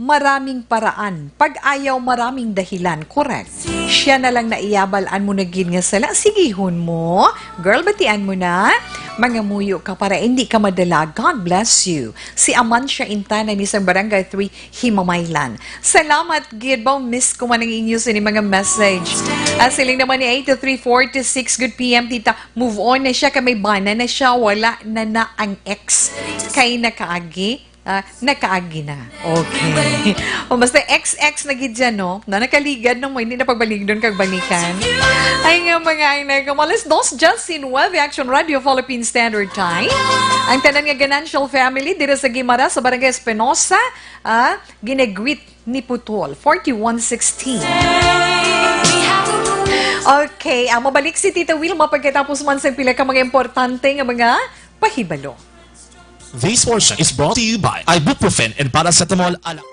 maraming paraan, pag-ayaw maraming dahilan, correct? Siya na lang na iyabal-an mo na gid nga sala, sigihon mo. Girl, batian mo na. Mangamuyo ka para hindi ka madala. God bless you. Si Amancia Intana ni sa Barangay three, Himamaylan. Salamat gid, ba, miss ko man ang inyo sa inyong mga message. Ah, siling naman ni eight two three forty-six, "Good P M, tita. Move on na siya, kay may bana na siya, wala na na ang ex." Kay nakaagi, ah, nakaagi na. Okay. O, basta X X na gid dyan, no? Na nakaligad na mo, hindi na pagbaligdon kag balikan. Ay nga, mga ay na, alas dos diyes nuebe, Action Radio, Philippine Standard Time. Ang tanan nga Ganancial family, dira sa Guimaras, sa Barangay Espinosa, ah, ginagwit ni Putol, forty-one sixteen. Okay, ah, mabalik si Tita Wilma pagkatapos man sa pila ka mga importante nga mga pahibalo. This portion is brought to you by ibuprofen and paracetamol ala-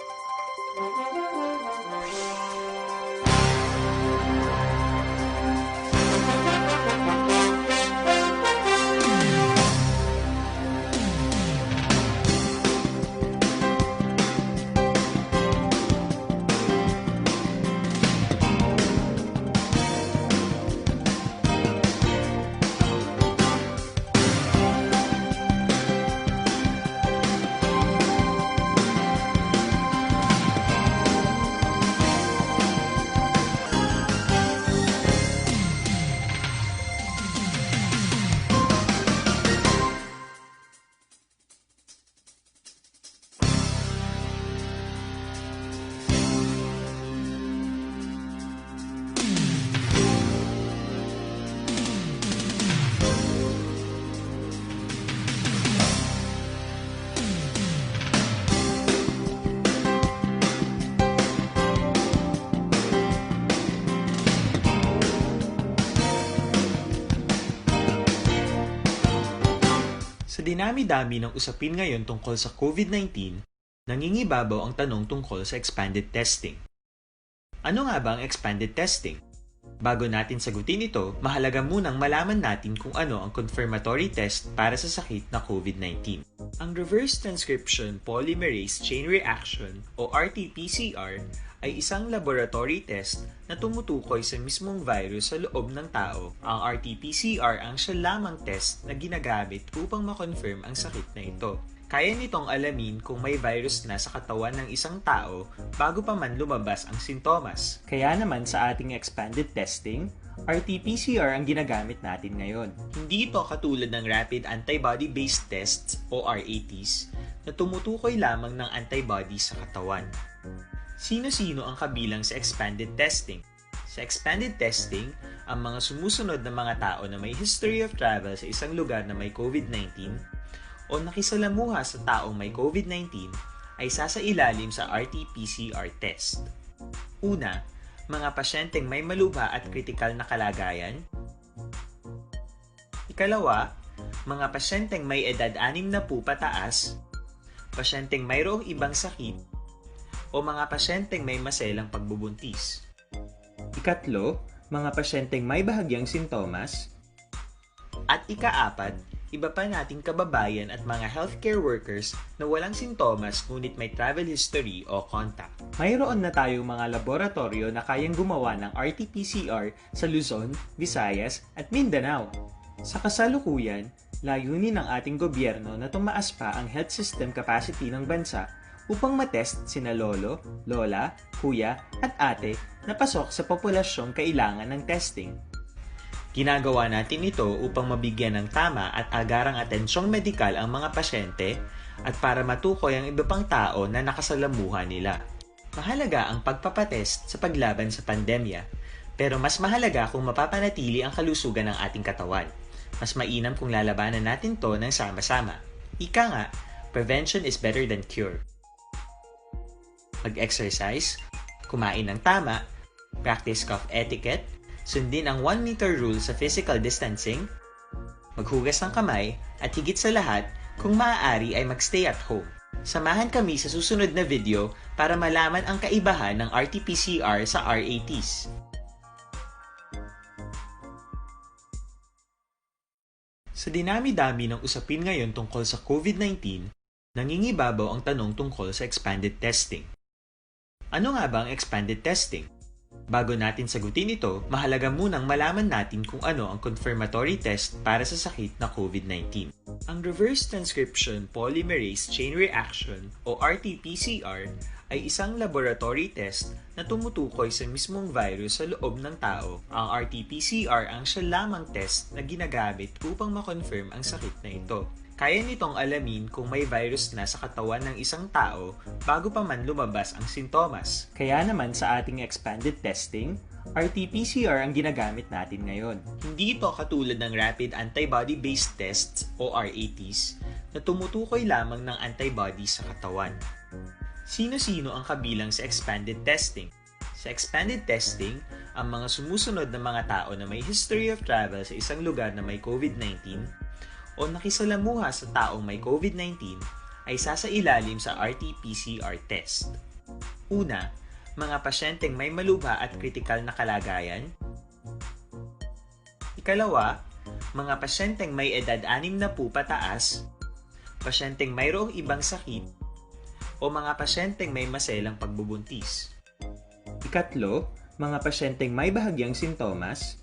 Dinami-dami ng usapin ngayon tungkol sa COVID nineteen, nangingibabaw ang tanong tungkol sa expanded testing. Ano nga ba ang expanded testing? Bago natin sagutin ito, mahalaga munang malaman natin kung ano ang confirmatory test para sa sakit na COVID nineteen. Ang reverse transcription polymerase chain reaction o R T P C R ay isang laboratory test na tumutukoy sa mismong virus sa loob ng tao. Ang R T P C R ang siya lamang test na ginagamit upang ma-confirm ang sakit na ito. Kaya nitong alamin kung may virus na sa katawan ng isang tao bago pa man lumabas ang sintomas. Kaya naman sa ating expanded testing, R T P C R ang ginagamit natin ngayon. Hindi ito katulad ng rapid antibody-based tests o R A Ts na tumutukoy lamang ng antibody sa katawan. Sino-sino ang kabilang sa expanded testing? Sa expanded testing, ang mga sumusunod na mga tao na may history of travel sa isang lugar na may COVID nineteen o nakisalamuha sa taong may COVID nineteen ay sasailalim sa R T P C R test. Una, mga pasyenteng may malubha at kritikal na kalagayan. Ikalawa, mga pasyenteng may edad anim na po pataas, pasyenteng mayroong ibang sakit, o mga pasyenteng may maselang pagbubuntis. Ikatlo, mga pasyenteng may bahagyang sintomas. At ikaapat, iba pa nating kababayan at mga healthcare workers na walang sintomas ngunit may travel history o contact. Mayroon na tayong mga laboratoryo na kayang gumawa ng R T P C R sa Luzon, Visayas, at Mindanao. Sa kasalukuyan, layunin ng ating gobyerno na tumaas pa ang health system capacity ng bansa upang matest sina lolo, lola, kuya, at ate na pasok sa populasyong kailangan ng testing. Ginagawa natin ito upang mabigyan ng tama at agarang atensyong medikal ang mga pasyente at para matukoy ang iba pang tao na nakasalamuha nila. Mahalaga ang pagpapatest sa paglaban sa pandemya, pero mas mahalaga kung mapapanatili ang kalusugan ng ating katawan. Mas mainam kung lalabanan natin 'to ng sama-sama. Ika nga, prevention is better than cure. Mag-exercise, kumain ng tama, practice cough etiquette, sundin ang one meter rule sa physical distancing, maghugas ng kamay, at higit sa lahat, kung maaari ay mag-stay at home. Samahan kami sa susunod na video para malaman ang kaibahan ng R T P C R sa R A Ts. Sa dinami-dami ng usapin ngayon tungkol sa COVID nineteen, nangingibabaw ang tanong tungkol sa expanded testing. Ano nga ba ang expanded testing? Bago natin sagutin ito, mahalaga munang malaman natin kung ano ang confirmatory test para sa sakit na COVID nineteen. Ang reverse transcription polymerase chain reaction o R T P C R ay isang laboratory test na tumutukoy sa mismong virus sa loob ng tao. Ang R T P C R ang siya lamang test na ginagamit upang ma-confirm ang sakit na ito. Kaya nitong alamin kung may virus na sa katawan ng isang tao bago pa man lumabas ang sintomas. Kaya naman sa ating expanded testing, R T P C R ang ginagamit natin ngayon. Hindi ito katulad ng rapid antibody-based tests o R A Ts na tumutukoy lamang ng antibody sa katawan. Sino-sino ang kabilang sa expanded testing? Sa expanded testing, ang mga sumusunod na mga tao na may history of travel sa isang lugar na may COVID nineteen o nakisalamuha sa taong may COVID nineteen ay sasailalim sa R T P C R test. Una, mga pasyenteng may malubha at kritikal na kalagayan. Ikalawa, mga pasyenteng may edad anim na po pataas, pasyenteng mayroong ibang sakit, o mga pasyenteng may maselang pagbubuntis. Ikatlo, mga pasyenteng may bahagyang sintomas.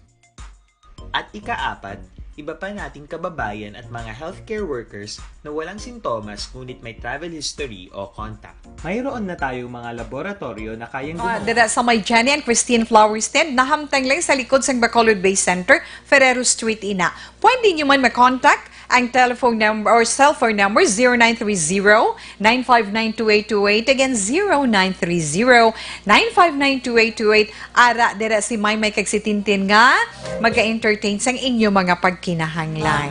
At ikaapat, iba pa nating kababayan at mga healthcare workers na walang sintomas ngunit may travel history o contact. Mayroon na tayong mga laboratorio na kayang Ah, gumawa. Dira sa may Jenny and Christine Flower Stand, nahamtang lang sa likod sang Bacolod Bay Center, Ferrero Street, ina. Pwede nyo man ma-contact ang telephone number or cellphone number, zero nine three zero, nine five nine, two eight two eight. Again, zero nine three zero, nine five nine, two eight two eight. Ara, dira si Maymay kag si Tintin nga mag-entertain sang inyo mga pagkinahanglan.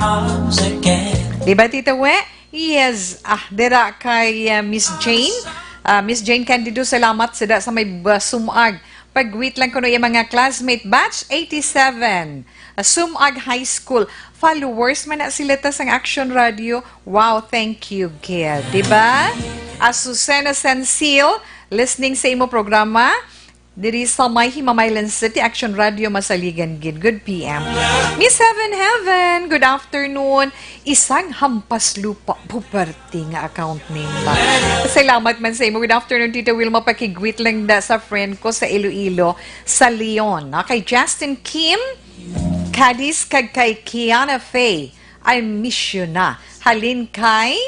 Di ba, Tita We? Yes, ah, dira kay, ah, Miss Jane. Ah, Miss Jane Candido, salamat sa da-, sa may, ah, sumag Pag-greet lang kuno yung mga classmate, batch eighty-seven, Sumag High School. Followers man na sila ta sang Action Radio. Wow, thank you, kid. Di ba? Azucena Sensil, listening sa imo programa. Diri sa may Himamaylan City, Action Radio, masaligan gid. Good P M. Miss Heaven Heaven, good afternoon. Isang hampas lupa, puperti nga account name ba? Salamat man sa imo. Good afternoon, Tita Wilma. Pakigwit lang da sa friend ko sa Iloilo, sa Leon. No? Kay Justin Kim, Cadiz, kag kay Kiana Faye. I miss you na. Halin kay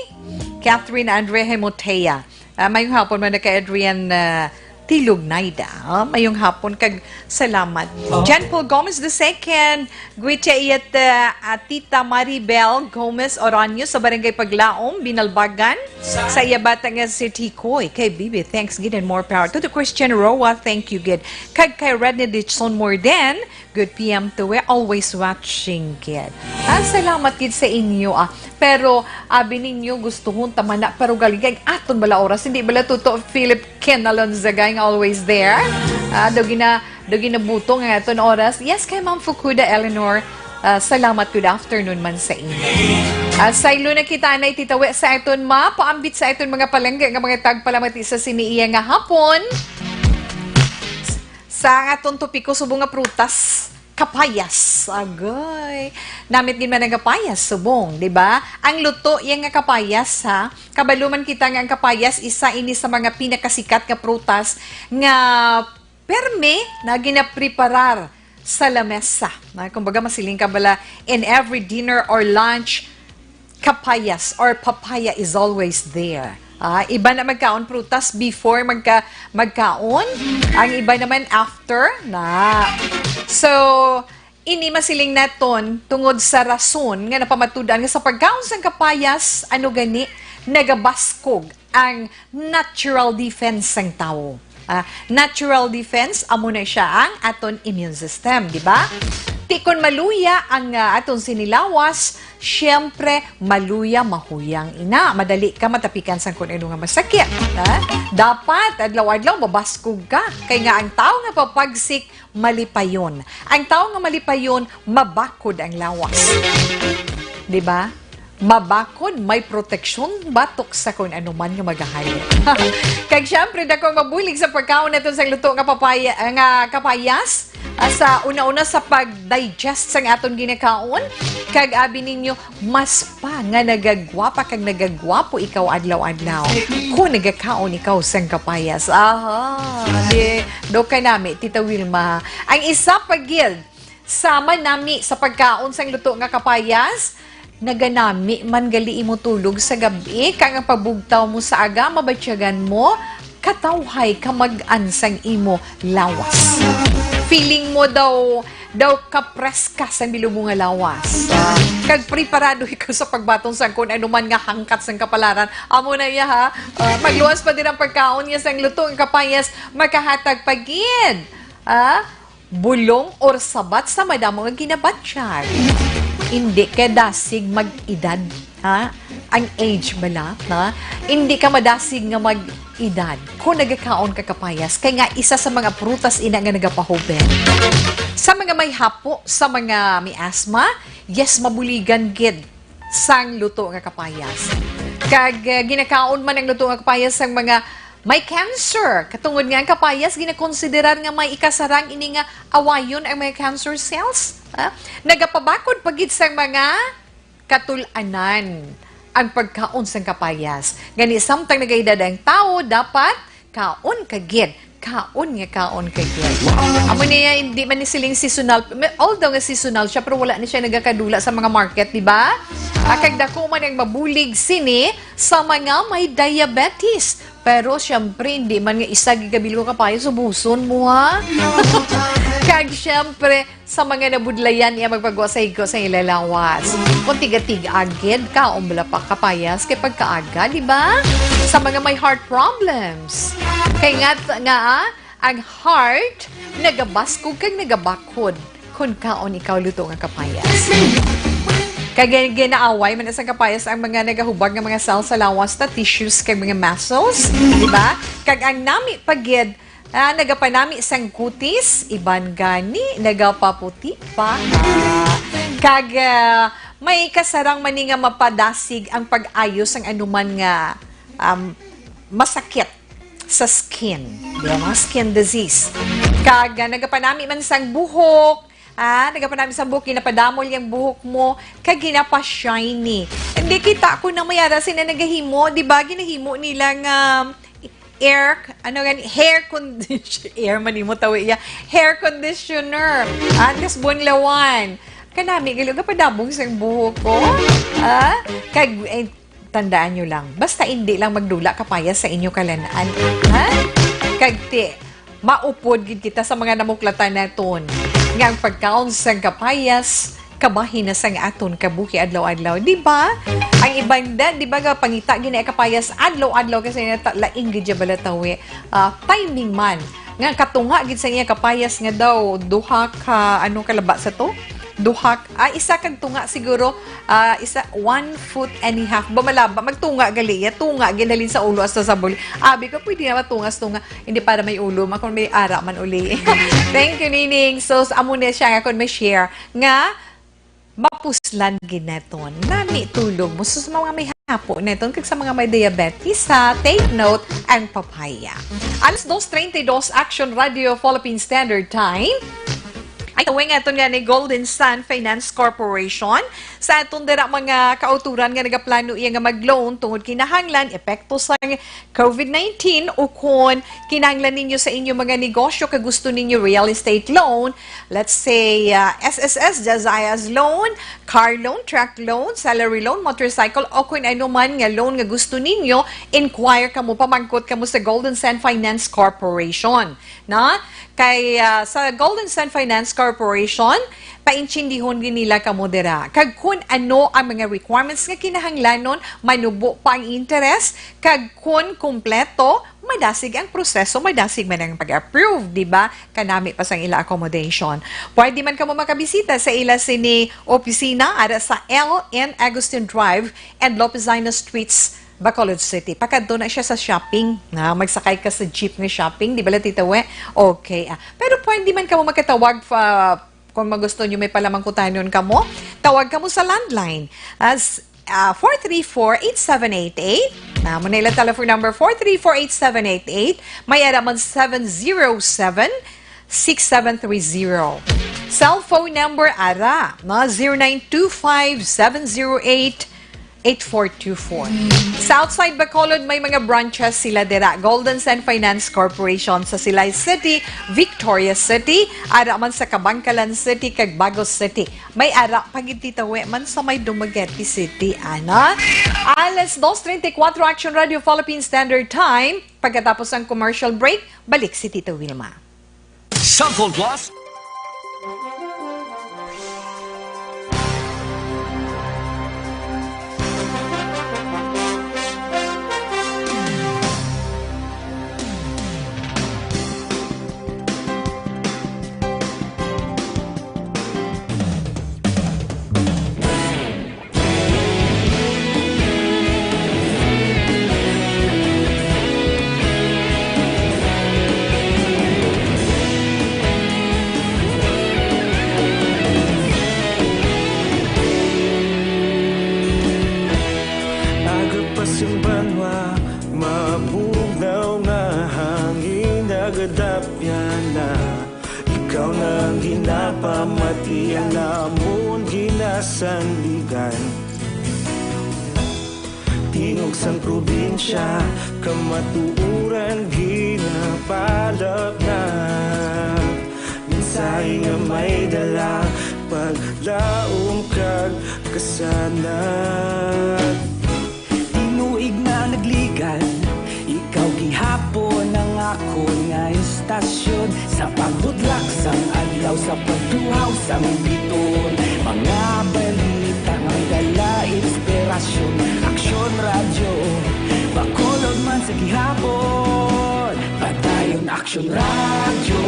Catherine Andre Hemotea. Ah, mayong hapon man na kay Adrian, ah, Tilog Naida. Ah, mayong hapon kag salamat. Jan Paul Gomez the second, Guitia Iyat, ah, ah, Tita Maribel Gomez Oranyo sa Barangay Paglaom, Binalbagan, sa iya bata nga si Tikoy. Kay Bibi, thanks gid and more power. To the Christian Roa, thank you gid. Kag kay Redney Ditson Morden, good P M to we, always watching gid. Ah, salamat gid sa inyo, ah. Pero, abi ninyo, gusto hon tama na, pero galigay, aton bala oras, hindi bala tuto, Philip Ken Alonzaga nga always there. Ah, daw gina-, daw ginabutong ang aton oras. Yes, kay Ma'am Fukuda Eleanor, ah, salamat, good afternoon man sa inyo. Ah, saylo na kita na ititawi sa aton ma, paambit sa aton mga palangga nga mga tagpalamati sa sini iya nga hapon. Sa aton topiko, subong nga prutas, kapayas. Agay. Namit gid man ang kapayas, subong, di ba? Ang luto yan nga kapayas, ha? Kabalo man kita nga ang kapayas, isa ini sa mga pinakasikat nga prutas nga permi na ginapreparar sa lamesa. Na, kumbaga, masiling ka bala, in every dinner or lunch, kapayas or papaya is always there. Ah, iba na magkaon prutas before magka-, magkaon, ang iba naman after na. So, ini masiling naton tungod sa rason nga napamatud-an nga sa pagkaon sang kapayas, ano gani, nagabaskog ang natural defense sang tawo. Ah, natural defense, amo na siya ang aton immune system, di ba? Ti kon maluya ang, ah, aton sini lawas, siyempre, maluya, mahuyang ina. Madali ka matapikan sang kun ano nga masakit, ha? Dapat, adlaw-adlaw, mabaskog ka. Kay nga ang tawo nga papagsik, malipayon. Ang tawo nga malipayon, mabakod ang lawas. Di ba? Mabakod, may proteksyon batok sa kung ano man nga magahali. Kag syempre, dako ang mabulig sa pagkaon naton sa luto nga papaya, nga kapayas. Ah, sa una-una sa pag-digest sang aton ginakaon, kag abi ninyo, mas pa nga nagagwapa kag nagagwapo ikaw adlaw-adlaw kung nagakaon ikaw sang kapayas. Aha, di, do ka nami, Tita Wilma. Ang isa pa gid, sama nami sa pagkaon sang luto nga kapayas, naganami man gali imo tulog sa gab-i, kag ang pagbugtaw mo sa aga, mabatyagan mo, katawhay kamag-an sang imo lawas. Feeling mo daw, daw kapreska sang bilog mo nga lawas. Ah, kag preparado ikaw sa pagbaton sang kun ano man nga hangkat sang kapalaran. Amo na iya, ha? Ah, magluwas pa din ang pagkaon niya sang luto nga kapayas, makahatag pa gid. Ah, bulong or sabat sa madamo nga ginabatyag. Hindi ka dasig mag-edad, ha? Ang age bala, ha? Hindi ka madasig nga mag-edad kung nagakaon ka kapayas. Kay nga isa sa mga prutas ina nga nagapahuben. Sa mga may hapo, sa mga may asma, yes, mabuligan gid sang luto nga kapayas. Kag, eh, ginakaon man ang luto nga kapayas sang mga may cancer. Katungod nga ang kapayas ginakonsiderar nga may ikasarang ini nga awayon ang mga cancer cells. Ha? Nagapabakod pa gid sang mga katul-anan ang pagkaon sang kapayas. Gani, samtang nagaedad ang tawo, dapat kaon ka gid. Kaon nga kaon ka gid. Amo niya, hindi man ni siling seasonal. May-, although nga seasonal siya, pero wala ni siya nagakadula sa mga market, di ba? Ah, kag dako man ang mabulig sini sa mga may diabetes. Pero, siyempre, hindi man nga isa gid ka bilog nga kapayas, ubuson mo, ha? Kag, siyempre, sa mga nabudlayan niya magpagwa sa higko sa ila lawas. Kung tiga-tiga gid, kaon bala pa kapayas kay pagkaaga, di ba? Sa mga may heart problems. Kay nga, nga, ah, ang heart nagabaskog kag nagabakod kung kaon ikaw luto nga kapayas. Kag gin-, ginaaway man sa kapayas ang mga nagahubag nga mga cells sa lawas ta tissues kag mga muscles, di ba? Kag ang nami pa gid Ah, nagapanami sang kutis, iban gani nagapaputi pa. Ah, kag, ah, may kasarang man ni nga mapadasig ang pag-ayo sang anuman nga, um, masakit sa skin, di ba? Mga skin disease. Kag, ah, nagapanami man sang buhok, ah, nagapanami sang buhok, ginapadamol yang buhok mo, kag ginapa-shiny. Hindi kita ko na may ara sila nagahimo, di ba? Ginahimo nila nga air, ano gani, hair condition, air man nimo tawi iya, hair conditioner. Ah, tas bunlawan. Kanami, gali, gapadabong sang buhok ko. Ah, kag, eh, tandaan nyo lang, basta hindi lang magdula kapayas sa inyo kalan-an. Ha? Kag ti, maupod gid kita sa mga namuklatan naton nga ang pagkaon sang kapayas kabahin na sang aton kabuhi adlaw-adlaw, di ba? Ang iban da, di ba, nga pangita gid na kapayas adlaw-adlaw kasi nata-, laing gid ya bala tawi. Ah, timing man nga katunga gid sa iya kapayas nga daw duha ka, ano, kalaba sa to? Duha k-, ah, isa kag tunga siguro, ah, isa, one foot and a half. Ba malaba, magtunga gali ya, tunga gid halin sa ulo hasta sa buli. Abi ko, pwede na matungas tunga. Hindi para may ulo, ma-, kung may ara man uli. Thank you, Nining. So, s-, amo na siya nga kung may share nga mapuslan gid naton. Nami tulog mo. So, sa mga may hapo naton, kag sa mga may diabetes, ha, take note ang papaya. Alas dos treinta y dos, Action Radio Philippine Standard Time. Ay, tawag nga aton nga ni Golden Sun Finance Corporation. Sa aton dira mga kauturan nga nagaplano iya nga mag-loan tungod kinahanglan epekto sang covid nineteen, o kon kinahanglan ninyo sa inyo mga negosyo kag gusto ninyo real estate loan, let's say, ah, S S S, Jazayas loan, car loan, truck loan, salary loan, motorcycle, o kung ano man nga loan nga gusto ninyo, inquire kamo, pamangkot kamo sa Golden Sand Finance Corporation, na? Kay, ah, sa Golden Sand Finance Corporation, paintindihon gid nila kamo dira. Kag kun ano ang mga requirements nga kinahanglanon, manubo pa ang interest, kag kun kompleto, madasig ang proseso, madasig man ang pag-approve, di ba? Kanami pa sang ila accommodation. Pwede man kamo makabisita sa ila sini opisina ara sa L N Agustin Drive and Lopezina Streets, Bacolod City. Pakadto na siya sa shopping. Na, magsakay ka sa jeep nga shopping, di bala, Tita We? Okay, ah. Pero pwede man kamo makatawag pa, kung magusto nyo may palamangkutanon kamo. Tawag kamo sa landline. As, ah, four three four, eight seven eight eight. Amo na ilang telephone number, four three four, eight seven eight eight. May ara man seven zero seven, six seven three zero. Cellphone number ara, no? Zero nine two five, seven zero eight, eight four two four. Sa outside Bacolod, may mga branches sila dira. Golden Sand Finance Corporation sa Silay City, Victoria City, ara man sa Kabankalan City, kag Bagos City. May ara pa gid, Tita We, man sa may Dumaguete City, ana. Alas dos treinta y cuatro, Action Radio Philippine Standard Time. Pagkatapos ang commercial break, balik si Tita Wilma. Sample Plus. Aga pa sing banwa, mabugnaw nga hangin nagadapyan na. Ikaw na ang ginapamati, ang amon ginasandigan. Tingog sang probinsya, kamatuoran ginapalapnap. Mensahe nga may dala, paglaom kag kasanag. Tinuig na nagligad, ikaw gihapon ang akon nga istasyon. Sa pagbudlak sang adlaw, sa pagtuhaw sang biton, mga balita nga dala inspirasyon. Aksyon Radyo, Bacolod man sa gihapon. Padayon Aksyon Radyo,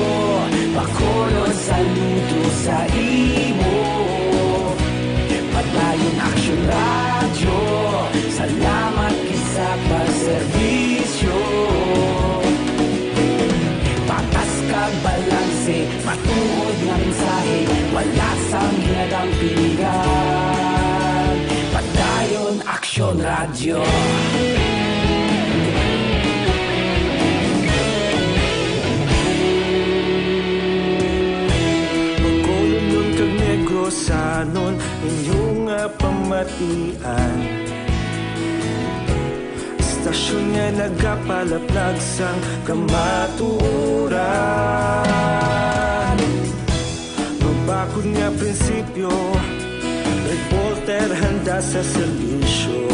Bacolod, saludo sa imo. Padayon Aksyon Radyo, salamat gid sa pagserbisyo. Radyo. Bacolodnon kag Negrosanon, inyo nga pamatian. Istasyon nga nagapalaplag sang kamatuoran. Mabakod nga prinsipyo, reporter handa sa serbisyo.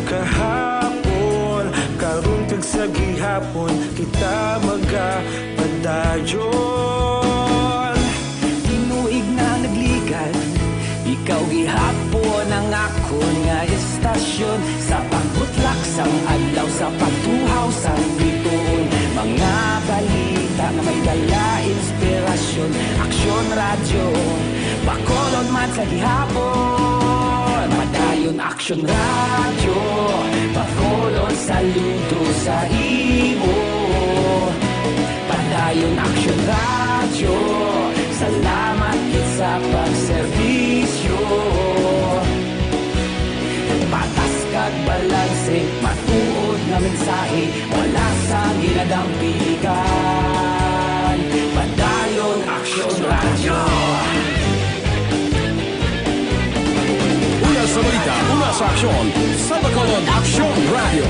Kahapon, karon kag sa gihapon, kita magapadayon. Tinuig na nagligad, ikaw gihapon ang akon nga istasyon. Sa pagbutlak sang adlaw, sa pagtuhaw sang bituon, mga balita nga may dala inspirasyon. Aksyon Radyo, Bacolod man sa gihapon. Padayon Aksyon Radyo, Bacolod saludo sa imo. Padayon Aksyon Radyo, salamat gid sa pagserbisyo. Patas kag balanse, matuod nga mensahe, wala sang ginadampigan. Padayon Aksyon Radyo. Una sa balita, una sa aksyon, sa Bacolod Aksyon Radyo.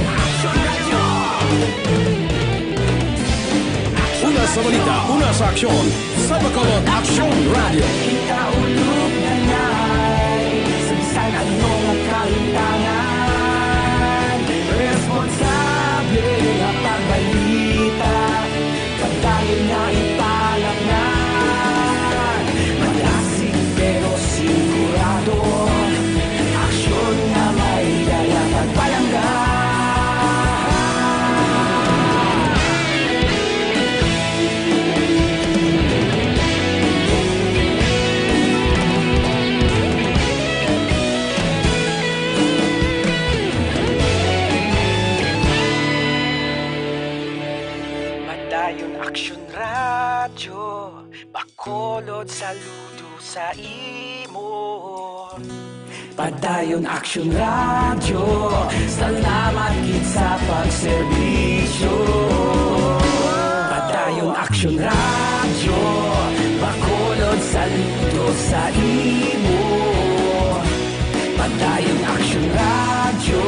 Una sa balita, una sa aksyon, sa Bacolod Aksyon Radyo. Kita ulog na ngay, sa bisan anong kalintangan, responsable nga pagbalita. Padayon nga ipalapnan, malasig pero sigurado. Aksyon nga may dala pagpalangga. Padayon Aksyon Radyo, Bacolod saludo sa imo. Padayon Aksyon Radyo, salamat gid sa pagserbisyo. Padayon Aksyon Radyo, Bacolod saludo sa imo. Padayon Aksyon Radyo,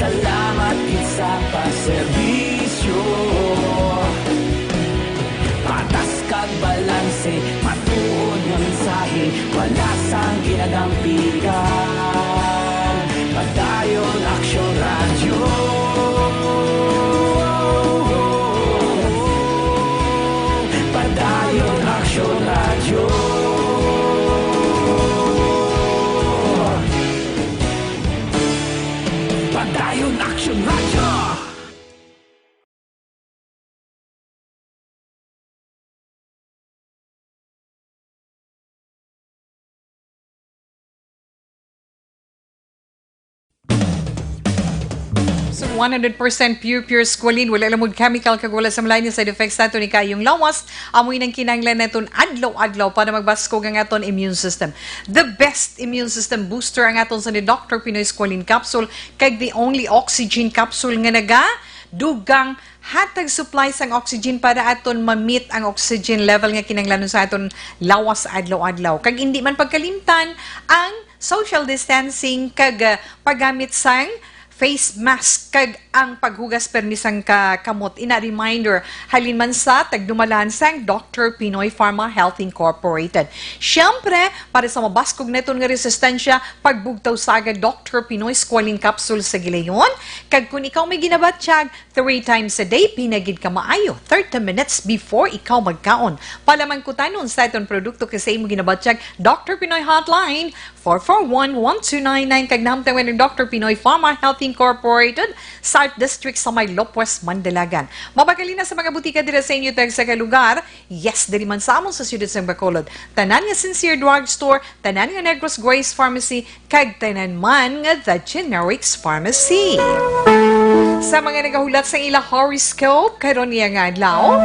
salamat gid sa pagserbisyo. Patas kag balanse, matuod nga mensahe, wala sang ginadampigan. Padayon Aksyon Radyo. Padayon Aksyon Radyo. Padayon Aksyon Radyo. So, one hundred percent pure, pure squalene, wala lamod chemical, kag wala sa malain nga side effects naton ikaayong lawas. Amoy nang kinahanglan naton adlaw-adlaw para magbaskog ang aton immune system. The best immune system booster ang aton sa ni Doctor Pinoy Squalene Capsule, kag the only oxygen capsule nga naga dugang hatag supply sang oxygen para aton ma-meet ang oxygen level nga kinahanglanon sa aton lawas adlaw-adlaw. Kag indi man pagkalimtan ang social distancing kag, ah, paggamit sang face mask kag ang paghugas permi sang ka-, kamot. Ina reminder, halin man sa tagdumalahan sang Doctor Pinoy Pharma Health Incorporated. Siyempre, para sa mabaskog naton nga resistensya, pagbugtaw sa aga Doctor Pinoy Squalene Capsule sa gilayon. Kag kung ikaw may ginabatyag, three times a day, pina gid ka maayo, thirty minutes before ikaw magkaon. Palamangkutanon sa aton produkto kag sa imo ginabatyag, Doctor Pinoy Hotline, four four one, one two nine nine, kag nahamtang man ang Doctor Pinoy Pharma Health Incorporated, South District sa may Lopez, Mandalagan. Mabakal na sa mga butika dira sa inyo tag sa kalugar, yes, diri man sa amon sa siyudad sang Bacolod. Tanan nga Sincere Drugstore, tanan nga Negros Grace Pharmacy, kag tanan man nga The Generics Pharmacy. Sa mga nagahulat sa ila horoscope karon niya nga adlaw,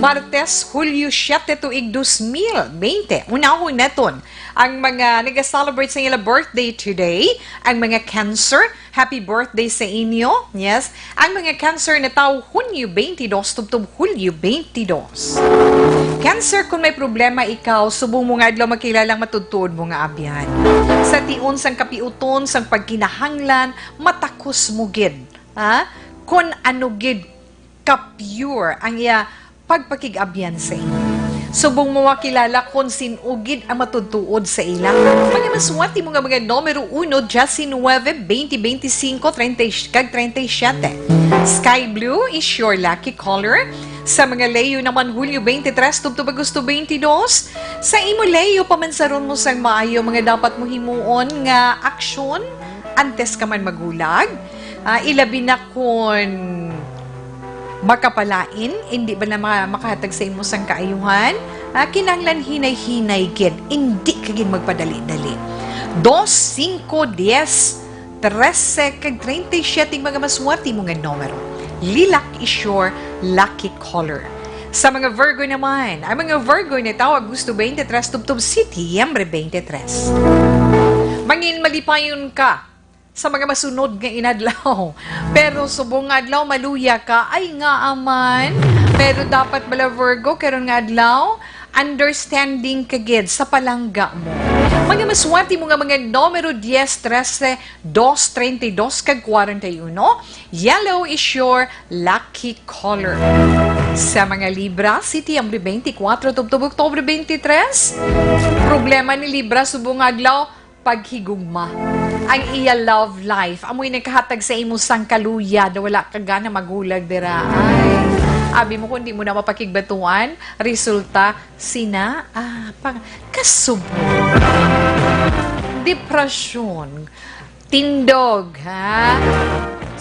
Martes, Hulyo siete, tuig dos mil bente. Unahon naton ang mga nag-celebrate sa ila birthday today, ang mga Cancer. Happy birthday sa inyo. Yes, ang mga Cancer na tawo Hunyo twenty-two tubtob Hulyo twenty-two. Cancer, kung may problema ikaw, subong mo nga adlaw makilala ang matutuod mo nga abyan. Sa tion sang kapiuton, sang pagkinahanglan, matakos mo gid, ha? Kon ano gid ka pure ang iya pagpakig-abyan sa inyo. Subong mo makilala kon sin-o gid ang matutuod sa ila. Mga maswati mo nga mga numero uno, diecinueve, veinte, veinticinco, treinta, kag treinta y siete. Sky blue is your lucky color. Sa mga Leo naman, Hulyo twenty-three tubtob Agosto twenty-two. Sa imo, Leo, pamansaron mo sang maayo mga dapat mo himuon nga aksyon antes ka man magulag. Ah, ilabi na kon makapalain, hindi ba na ma-, makahatag sa imo sang kaayuhan? Ah, kinahanglan hinay-hinay gid, hindi ka gid magpadali-dali. Dos, singko, dies, trese, kag treinta y siete mga maswerte mo nga numero. Lilac is your lucky color. Sa mga Virgo naman, ang mga Virgo na tawo Agosto twenty-three tubtob Setyembre twenty-three. Mangin malipayon ka sa mga masunod nga inadlaw. Pero subong nga adlaw, maluya ka, ay nga aman. Pero dapat bala, Virgo, karon nga adlaw, understanding ka gid sa palangga mo. Mga maswerte mo nga mga numero dies, trese, dos, treinta y dos, kag kwarenta y uno, yellow is your lucky color. Sa mga Libra, Setyembre twenty-four tubtob Oktubre twenty-three, problema ni Libra subong nga adlaw, paghigugma. Ang iya love life amoy nagkahatag sa imo sang kaluya, daw wala ka gana magulag dira. Ay, abi mo kung di mo na mapakigbatuan, resulta sina, ah, pang, kasubo. Depresyon, tindog, ha?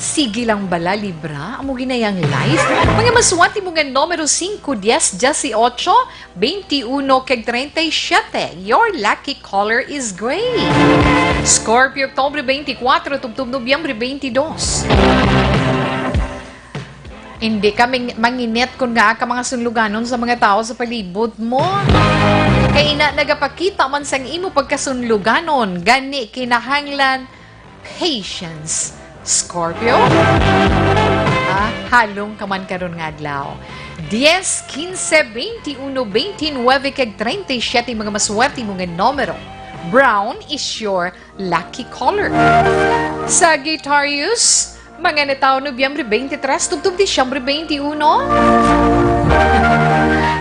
Sige lang bala, Libra, amo ginayang life. Mga maswerte mo nga numero singko, dies, dieciocho, twenty-uno, kag treinta y siete. Your lucky color is gray. Scorpio, Oktubre twenty-four, tubtob Nobyembre twenty-two. Hindi ka ming-, manginit kung nga ka mga sunluganon sa mga tao sa palibot mo. Kay ina, nagapakita man sang imo pagkasunluganon, gani kinahanglan patience. Scorpio, ah, halong ka man karon nga adlaw. Dies, quince, veintiuno, veintinuebe, kag treinta y siete mga maswerte mo nga numero. Brown is your lucky color. Sagittarius, mga natawo Nobyembre twenty-three tubtob Disyembre twenty-uno.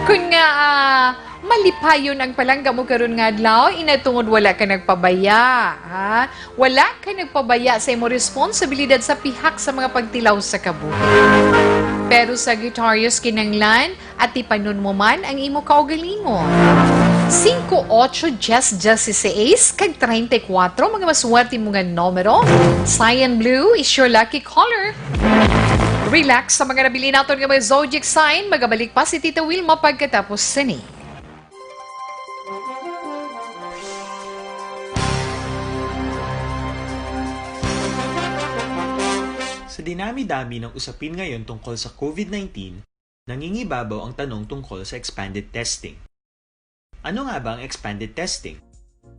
Kun nga, ah, malipayon ang palangga mo karon nga adlaw, ina tungod wala ka nagpabaya, ha? Wala ka nagpabaya sa imo responsibilidad sa pihak sa mga pagtilaw sa kabuhi. Pero, Sagittarius, kinanglan atipanon mo man ang imo kaugalingon. Singko, otso, dies, dieciséis, kag treinta y cuatro, mga maswerte mo nga numero. Cyan blue is your lucky color. Relax sa mga nabili naton nga mga zodiac sign. Magabalik pa si Tita Wilma pagkatapos sini. Sa dinami-dami ng usapin ngayon tungkol sa COVID nineteen, nangingibabaw ang tanong tungkol sa expanded testing. Ano nga ba ang expanded testing?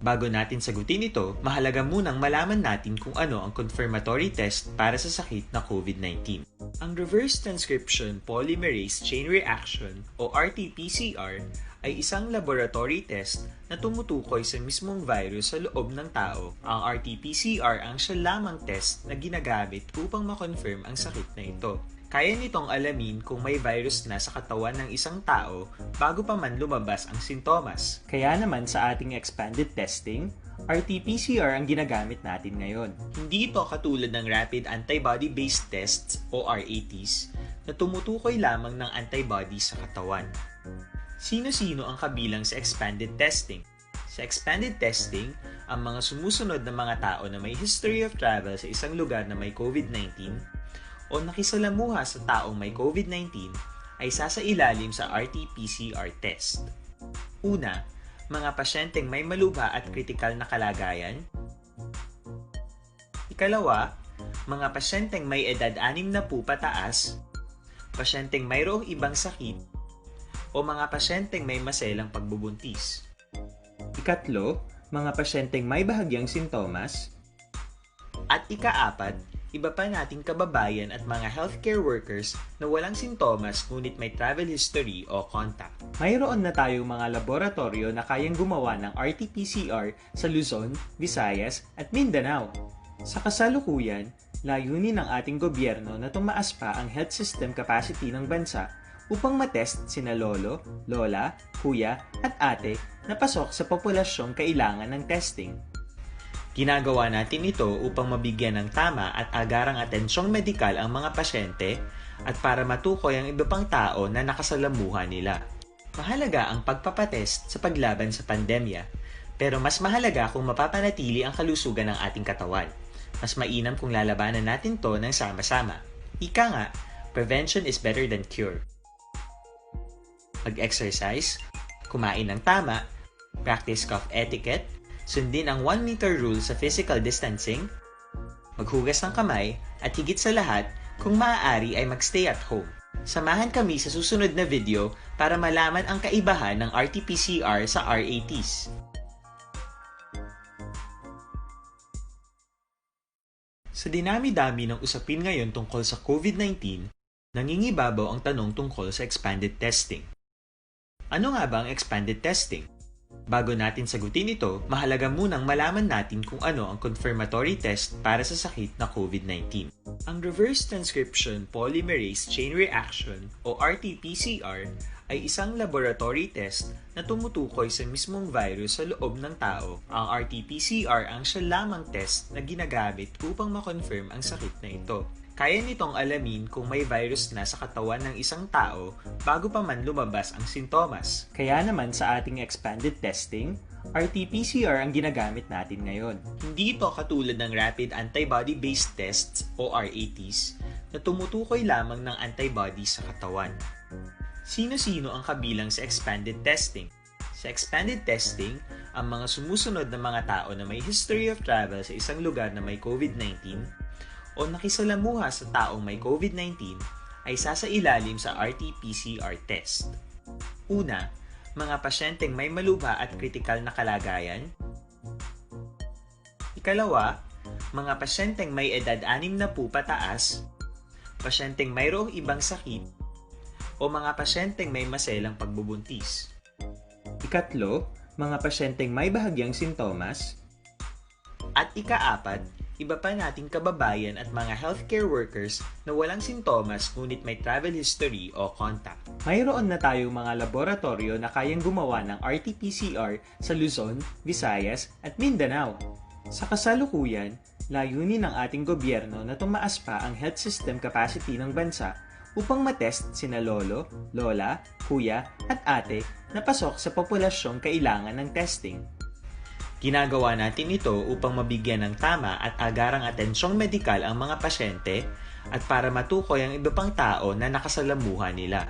Bago natin sagutin ito, mahalaga munang malaman natin kung ano ang confirmatory test para sa sakit na COVID nineteen. Ang reverse transcription polymerase chain reaction o R T P C R ay isang laboratory test na tumutukoy sa mismong virus sa loob ng tao. Ang R T P C R ang siya lamang test na ginagamit upang ma-confirm ang sakit na ito. Kaya nitong alamin kung may virus na sa katawan ng isang tao bago pa man lumabas ang sintomas. Kaya naman sa ating expanded testing, R T P C R ang ginagamit natin ngayon. Hindi ito katulad ng rapid antibody-based tests o R A Ts na tumutukoy lamang ng antibody sa katawan. Sino-sino ang kabilang sa expanded testing? Sa expanded testing, ang mga sumusunod na mga tao na may history of travel sa isang lugar na may COVID nineteen o nakisalamuha sa taong may COVID nineteen ay sasailalim sa R T P C R test. Una, mga pasyenteng may malubha at kritikal na kalagayan. Ikalawa, mga pasyenteng may edad anim na puluh pataas, pasyenteng mayroong ibang sakit, o mga pasyenteng may maselang pagbubuntis. Ikatlo, mga pasyenteng may bahagyang sintomas. At ikaapat, iba pa nating kababayan at mga healthcare workers na walang sintomas ngunit may travel history o contact. Mayroon na tayong mga laboratoryo na kayang gumawa ng R T P C R sa Luzon, Visayas, at Mindanao. Sa kasalukuyan, layunin ng ating gobyerno na tumaas pa ang health system capacity ng bansa upang matest sina lolo, lola, kuya, at ate na pasok sa populasyong kailangan ng testing. Ginagawa natin ito upang mabigyan ng tama at agarang atensyong medikal ang mga pasyente at para matukoy ang iba pang tao na nakasalamuha nila. Mahalaga ang pagpapatest sa paglaban sa pandemya, pero mas mahalaga kung mapapanatili ang kalusugan ng ating katawan. Mas mainam kung lalabanan natin to ng sama-sama. Ika nga, prevention is better than cure. Mag-exercise, kumain ng tama, practice cough etiquette, sundin ang one meter rule sa physical distancing, maghugas ng kamay, at higit sa lahat, kung maaari ay mag-stay at home. Samahan kami sa susunod na video para malaman ang kaibahan ng R T P C R sa R A Ts. Sa dinami-dami ng usapin ngayon tungkol sa COVID nineteen, nangingibabaw ang tanong tungkol sa expanded testing. Ano nga ba ang expanded testing? Bago natin sagutin ito, mahalaga munang malaman natin kung ano ang confirmatory test para sa sakit na COVID nineteen. Ang reverse transcription polymerase chain reaction o R T P C R ay isang laboratory test na tumutukoy sa mismong virus sa loob ng tao. Ang R T P C R ang siya lamang test na ginagamit upang ma-confirm ang sakit na ito. Kaya nitong alamin kung may virus na sa katawan ng isang tao bago pa man lumabas ang sintomas. Kaya naman sa ating expanded testing, R T P C R ang ginagamit natin ngayon. Hindi ito katulad ng rapid antibody-based tests o R A Ts na tumutukoy lamang ng antibody sa katawan. Sino-sino ang kabilang sa expanded testing? Sa expanded testing, ang mga sumusunod na mga tao na may history of travel sa isang lugar na may COVID nineteen o nakisalamuha sa taong may COVID nineteen ay sasailalim sa R T P C R test. Una, mga pasyenteng may malubha at kritikal na kalagayan. Ikalawa, mga pasyenteng may edad anim na po pataas, pasyenteng mayroong ibang sakit, o mga pasyenteng may maselang pagbubuntis. Ikatlo, mga pasyenteng may bahagyang sintomas. At ikaapat, iba pa nating kababayan at mga healthcare workers na walang sintomas ngunit may travel history o contact. Mayroon na tayong mga laboratoryo na kayang gumawa ng R T P C R sa Luzon, Visayas, at Mindanao. Sa kasalukuyan, layunin ng ating gobyerno na tumaas pa ang health system capacity ng bansa upang matest sina lolo, lola, kuya, at ate na pasok sa populasyong kailangan ng testing. Ginagawa natin ito upang mabigyan ng tama at agarang atensyong medikal ang mga pasyente at para matukoy ang iba pang tao na nakasalamuha nila.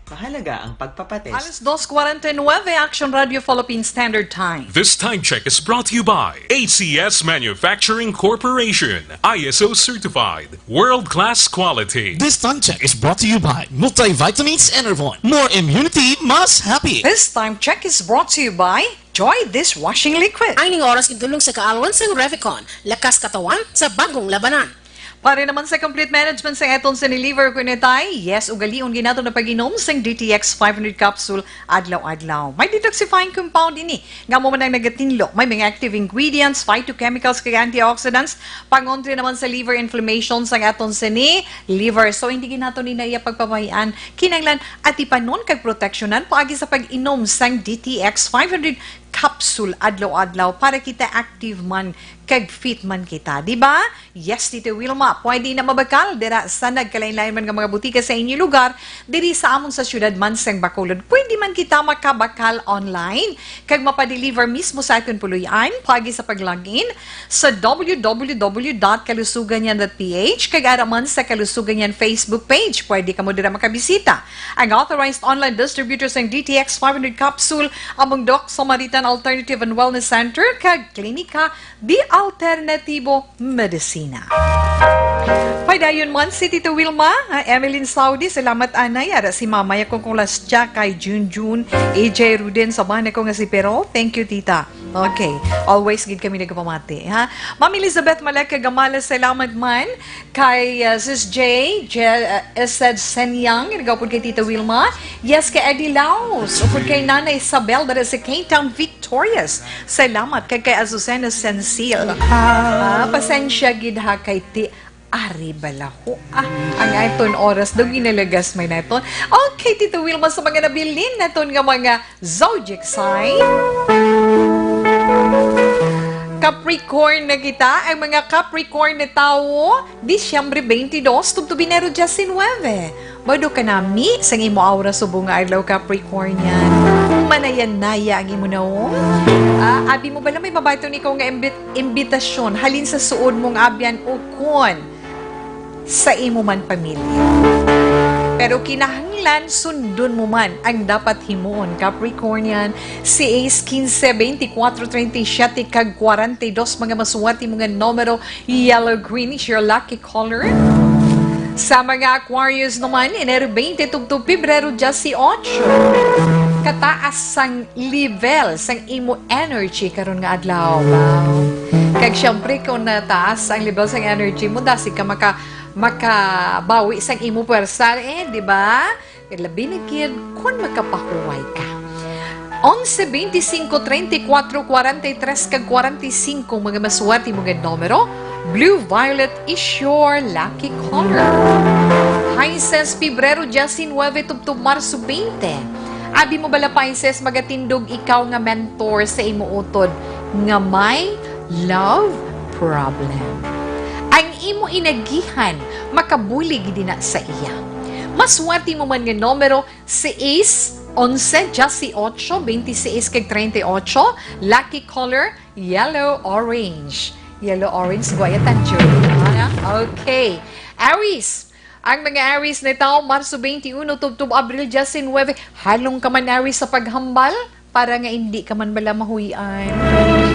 Mahalaga ang pagpapatest. Alas dos cuarenta y nueve, Action Radio Philippine Standard Time. This time check is brought to you by A C S Manufacturing Corporation, I S O certified, world-class quality. This time check is brought to you by Multivitamins Enervon. More immunity, mas happy. This time check is brought to you by Joy Dishwashing Liquid. Ang ining oras gintulong sa kaalwan sang Revicon, lakas katawan sa bagong labanan. Para naman sa complete management sa aton sini liver, kunitay, yes, ugalion gid nato na pag-inom sang D T X five hundred capsule adlaw-adlaw. May detoxifying compound ini nga amo man ang nagatinlo. May mga active ingredients, phytochemicals, kag antioxidants, pangontra naman sa liver inflammation sang aton sini liver. So, hindi gid nato ni naiya pagpabay-an. Kinahanglan atipanon kag proteksyonan paagi sa pag-inom sang D T X five hundred capsule adlaw-adlaw para kita active man kag fit man kita, di ba? Yes, Tito Wilma, pwede na mabakal dira sa nagkalain-lain man nga mga butika sa inyo lugar, diri sa amon sa syudad man sang Bacolod. Pwede man kita makabakal online kag mapadeliver mismo sa aton puloy-an paagi sa pag-login sa w w w dot kalusugan yan dot p h kag ara man sa Kalusugan Yan Facebook page. Pwede kamo dira makabisita. Ang authorized online distributor sang D T X five hundred capsule among Doc Samaritan Alternative and Wellness Center kag Klinika di Alternatibo Medicina. Padayon man si Tita Wilma, ha, Emeline Saudi, salamat anay. Ara si Mama ya kong kulas siya kay Junjun, A J Ruden, sa bana ko nga si Pero. Thank you, Tita. Okay, always gid kami nagpamati, ha. Ma'am Elizabeth Malek Gamala, salamat man kay, uh, Sis J, Je, uh, Esed Senyang, nagapod kay Tita Wilma. Yes, kay Eddie Laos, upod kay Nanay Isabel, dara sa K-Town Victorious. Salamat kay, kay Azucena Sensil. Ah, pasensya gid ha kay Ti Ari Balaho. Ah, ang aton oras daw ginalagas may naton. Okay, Tita Wilma, sa mga nabilin naton nga mga zodiac sign. Capricorn na kita. Ang mga Capricorn na tawo, Disyembre twenty-two, tubtob Enero diecinuebe. Bado ka nami sang imo aura subong nga adlaw, Capricornian. Manayanaya ang imo nawong. Ah, abi mo bala may mabaton ikaw nga imbit-, imbitasyon halin sa suod mong abyan ukon sa imo man pamilya. Pero kinahanglan sundon mo man ang dapat himuon, Capricornian. Si Ace quince, veinticuatro, treinta y siete, kag kwarenta y dos, mga masuwati mo nga numero, yellow green is your lucky color. Sa mga Aquarius naman, Enero twenty tubtob Pebrero dieciocho. Kataas sang level sang imo energy karon nga adlaw. Wow. Kag syempre, kung nataas ang level sang energy mo, dasig ka maka-, makabawi sang imo pwersa, eh, di ba? Labi na gid kung makapahuway ka. Onse, veinticinco, treinta y cuatro, cuarenta y tres, kag cuarenta y cinco, mga maswerte mo nga numero. Blue violet is your lucky color. Pisces, Pebrero diecinuebe tubtob Marso twenty. Abi mo bala, Pisces, magatindog ikaw nga mentor sa imo utod nga may love problem. Ang imo inagihan makabulig gid na sa iya. Maswerte mo man nga numero, seis, onse, dieciocho, veintiseis, kag treinta y ocho. Lucky color, yellow orange. Yellow orange, guwaya tanjuri. Ano? Okay. Aries. Ang mga Aries nito, Marso twenty-one tubtob Abril diecinuebe. Halong ka man, Aries, sa paghambal para nga hindi ka man bala mahuy-an.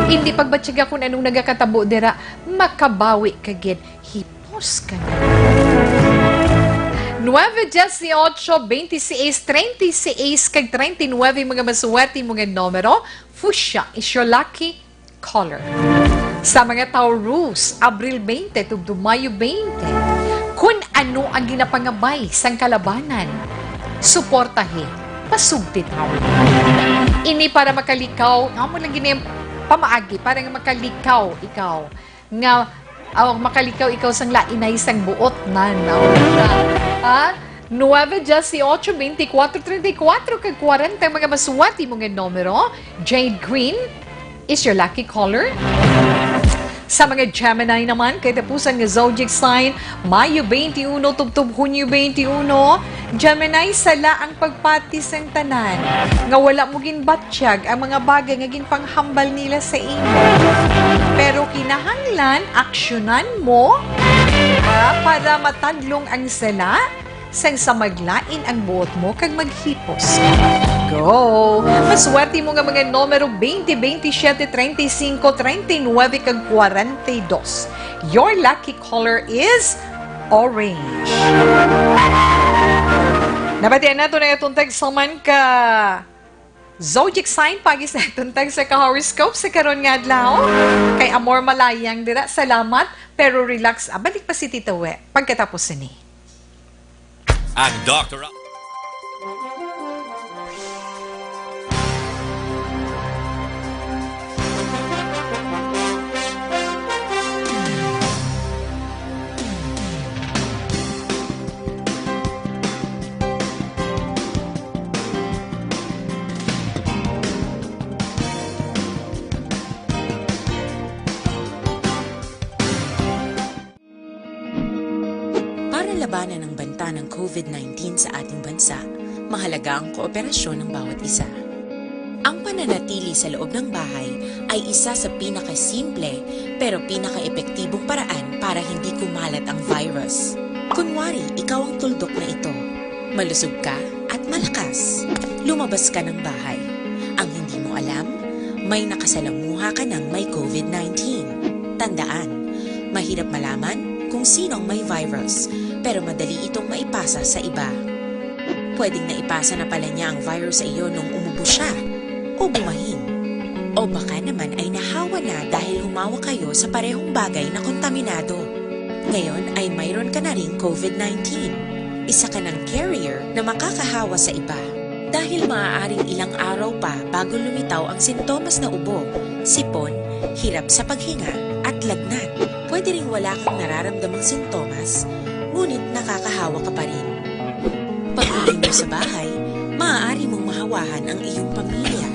Hindi pagbatyaga kung anong nagakatabo dira, makabawi ka gid. Hipos ka na. Nueve, dieciocho, veintiseis, treinta y seis, kag treinta y nueve, mga maswerte mo nga numero. Fuchsia is your lucky color. Sa mga Taurus, Abril twenty tubtob Mayo twenty, kun ano ang ginapangabay sang kalabanan, suportahi, pasugti, Taurus. Ini para makalikaw, amo lang gini pamaagi, para nga makalikaw ikaw, nga, ah, makalikaw ikaw sang lainay sang buot na, no? Ha? Nueve, dieciocho, veinticuatro, treinta y cuatro, kag kwarenta, mga maswerte mo nga numero. Jade green is your lucky color. Sa mga Gemini naman, kay tapusan nga zodiac sign, Mayo twenty-one tubtob Hunyo twenty-one. Gemini, sala ang pagpati sang tanan nga wala mo ginbatyag ang mga bagay nga ginpanghambal nila sa imo. Pero kinahanglan aksyonan mo, ah, para matadlong ang sala. Sang sa maglain ang buot mo kag maghipos. Go! Maswerte mo nga mga numero twenty, twenty-seven, treinta y cinco, treinta y nueve, kag kwarenta y dos. Your lucky color is orange. Nabatian nato na atong tagsaman ka zodiac sign, pagi sa atong tagsa ka horoscope sa karon nga adlaw. Kay Amor Malayang dira, salamat, pero relax. Ah, balik pa si Tita We pagkatapos sini. Ang Doktor Para labanan ang banta ng covid nineteen sa ating bansa, mahalaga ang kooperasyon ng bawat isa. Ang pananatili sa loob ng bahay ay isa sa pinakasimple pero pinakaepektibong paraan para hindi kumalat ang virus. Kunwari, ikaw ang tuldok na ito. Malusog ka at malakas. Lumabas ka ng bahay. Ang hindi mo alam, may nakasalamuha ka ng may covid nineteen. Tandaan, mahirap malaman kung sino ang may virus, pero madali itong maipasa sa iba. Pwedeng naipasa na pala niya ang virus sa iyo nung umubo siya o bumahin. O baka naman ay nahawa na dahil humawak kayo sa parehong bagay na kontaminado. Ngayon ay mayroon ka na ring covid nineteen. Isa ka ng carrier na makakahawa sa iba. Dahil maaaring ilang araw pa bago lumitaw ang sintomas na ubo, sipon, hirap sa paghinga, at lagnat. Pwede ring wala kang nararamdamang sintomas, ngunit nakakahawa ka pa rin. Pag-uwi mo sa bahay, maaari mong mahawahan ang iyong pamilya.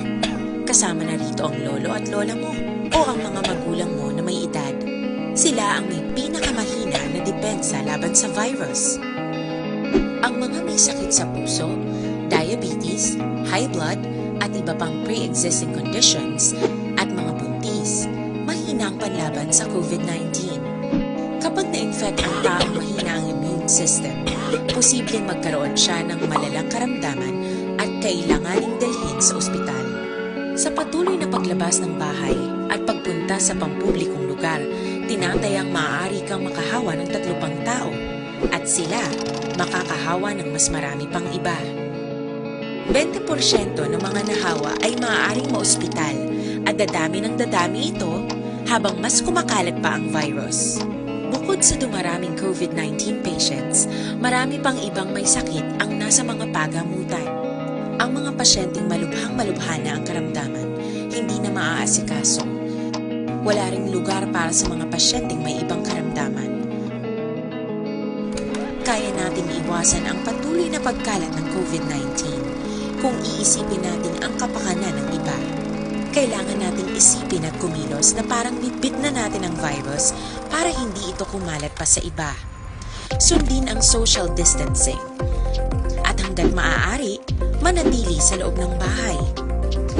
Kasama na rito ang lolo at lola mo o ang mga magulang mo na may edad. Sila ang may pinakamahina na depensa laban sa virus. Ang mga may sakit sa puso, diabetes, high blood, at iba pang pre-existing conditions, at mga buntis, mahina ang panlaban sa covid nineteen. Kapag na-infect ang taong mahina ang immune system, posibleng magkaroon siya ng malalang karamdaman at kailanganing dalhin sa ospital. Sa patuloy na paglabas ng bahay at pagpunta sa pampublikong lugar, tinatayang maaari kang makahawa ng tatlo pang tao, at sila makakahawa ng mas marami pang iba. Bente porsyento ng mga nahawa ay maaaring maospital, at dadami ng dadami ito habang mas kumakalat pa ang virus. Bukod sa dumaraming covid nineteen patients, marami pang ibang may sakit ang nasa mga pagamutan. Ang mga pasyenteng malubhang-malubha na ang karamdaman, hindi na maaasikaso. Wala ring lugar para sa mga pasyenteng may ibang karamdaman. Kaya nating iwasan ang patuloy na pagkalat ng covid nineteen kung iisipin natin ang kapakanan ng iba. Kailangan nating isipin at kumilos na parang bitbit na natin ang virus para hindi ito kumalat pa sa iba. Sundin ang social distancing. At hanggat maaari, manatili sa loob ng bahay.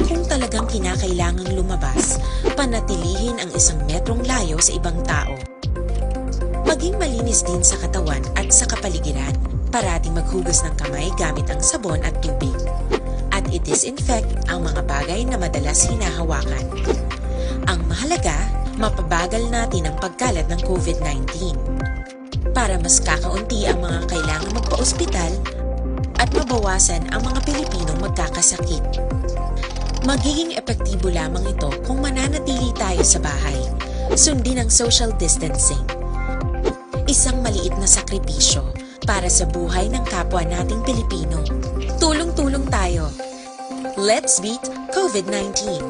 Kung talagang kinakailangang lumabas, panatilihin ang isang metrong layo sa ibang tao. Maging malinis din sa katawan at sa kapaligiran. Parating maghugas ng kamay gamit ang sabon at tubig. At i-disinfect ang mga bagay na madalas hinahawakan. Ang mahalaga, mapabagal natin ang pagkalat ng covid nineteen. Para mas kakaunti ang mga kailangang magpaospital at mabawasan ang mga Pilipinong magkakasakit. Magiging epektibo lamang ito kung mananatili tayo sa bahay. Sundin ang social distancing. Isang maliit na sakripisyo para sa buhay ng kapwa nating Pilipino. Tulong-tulong tayo. Let's beat covid nineteen.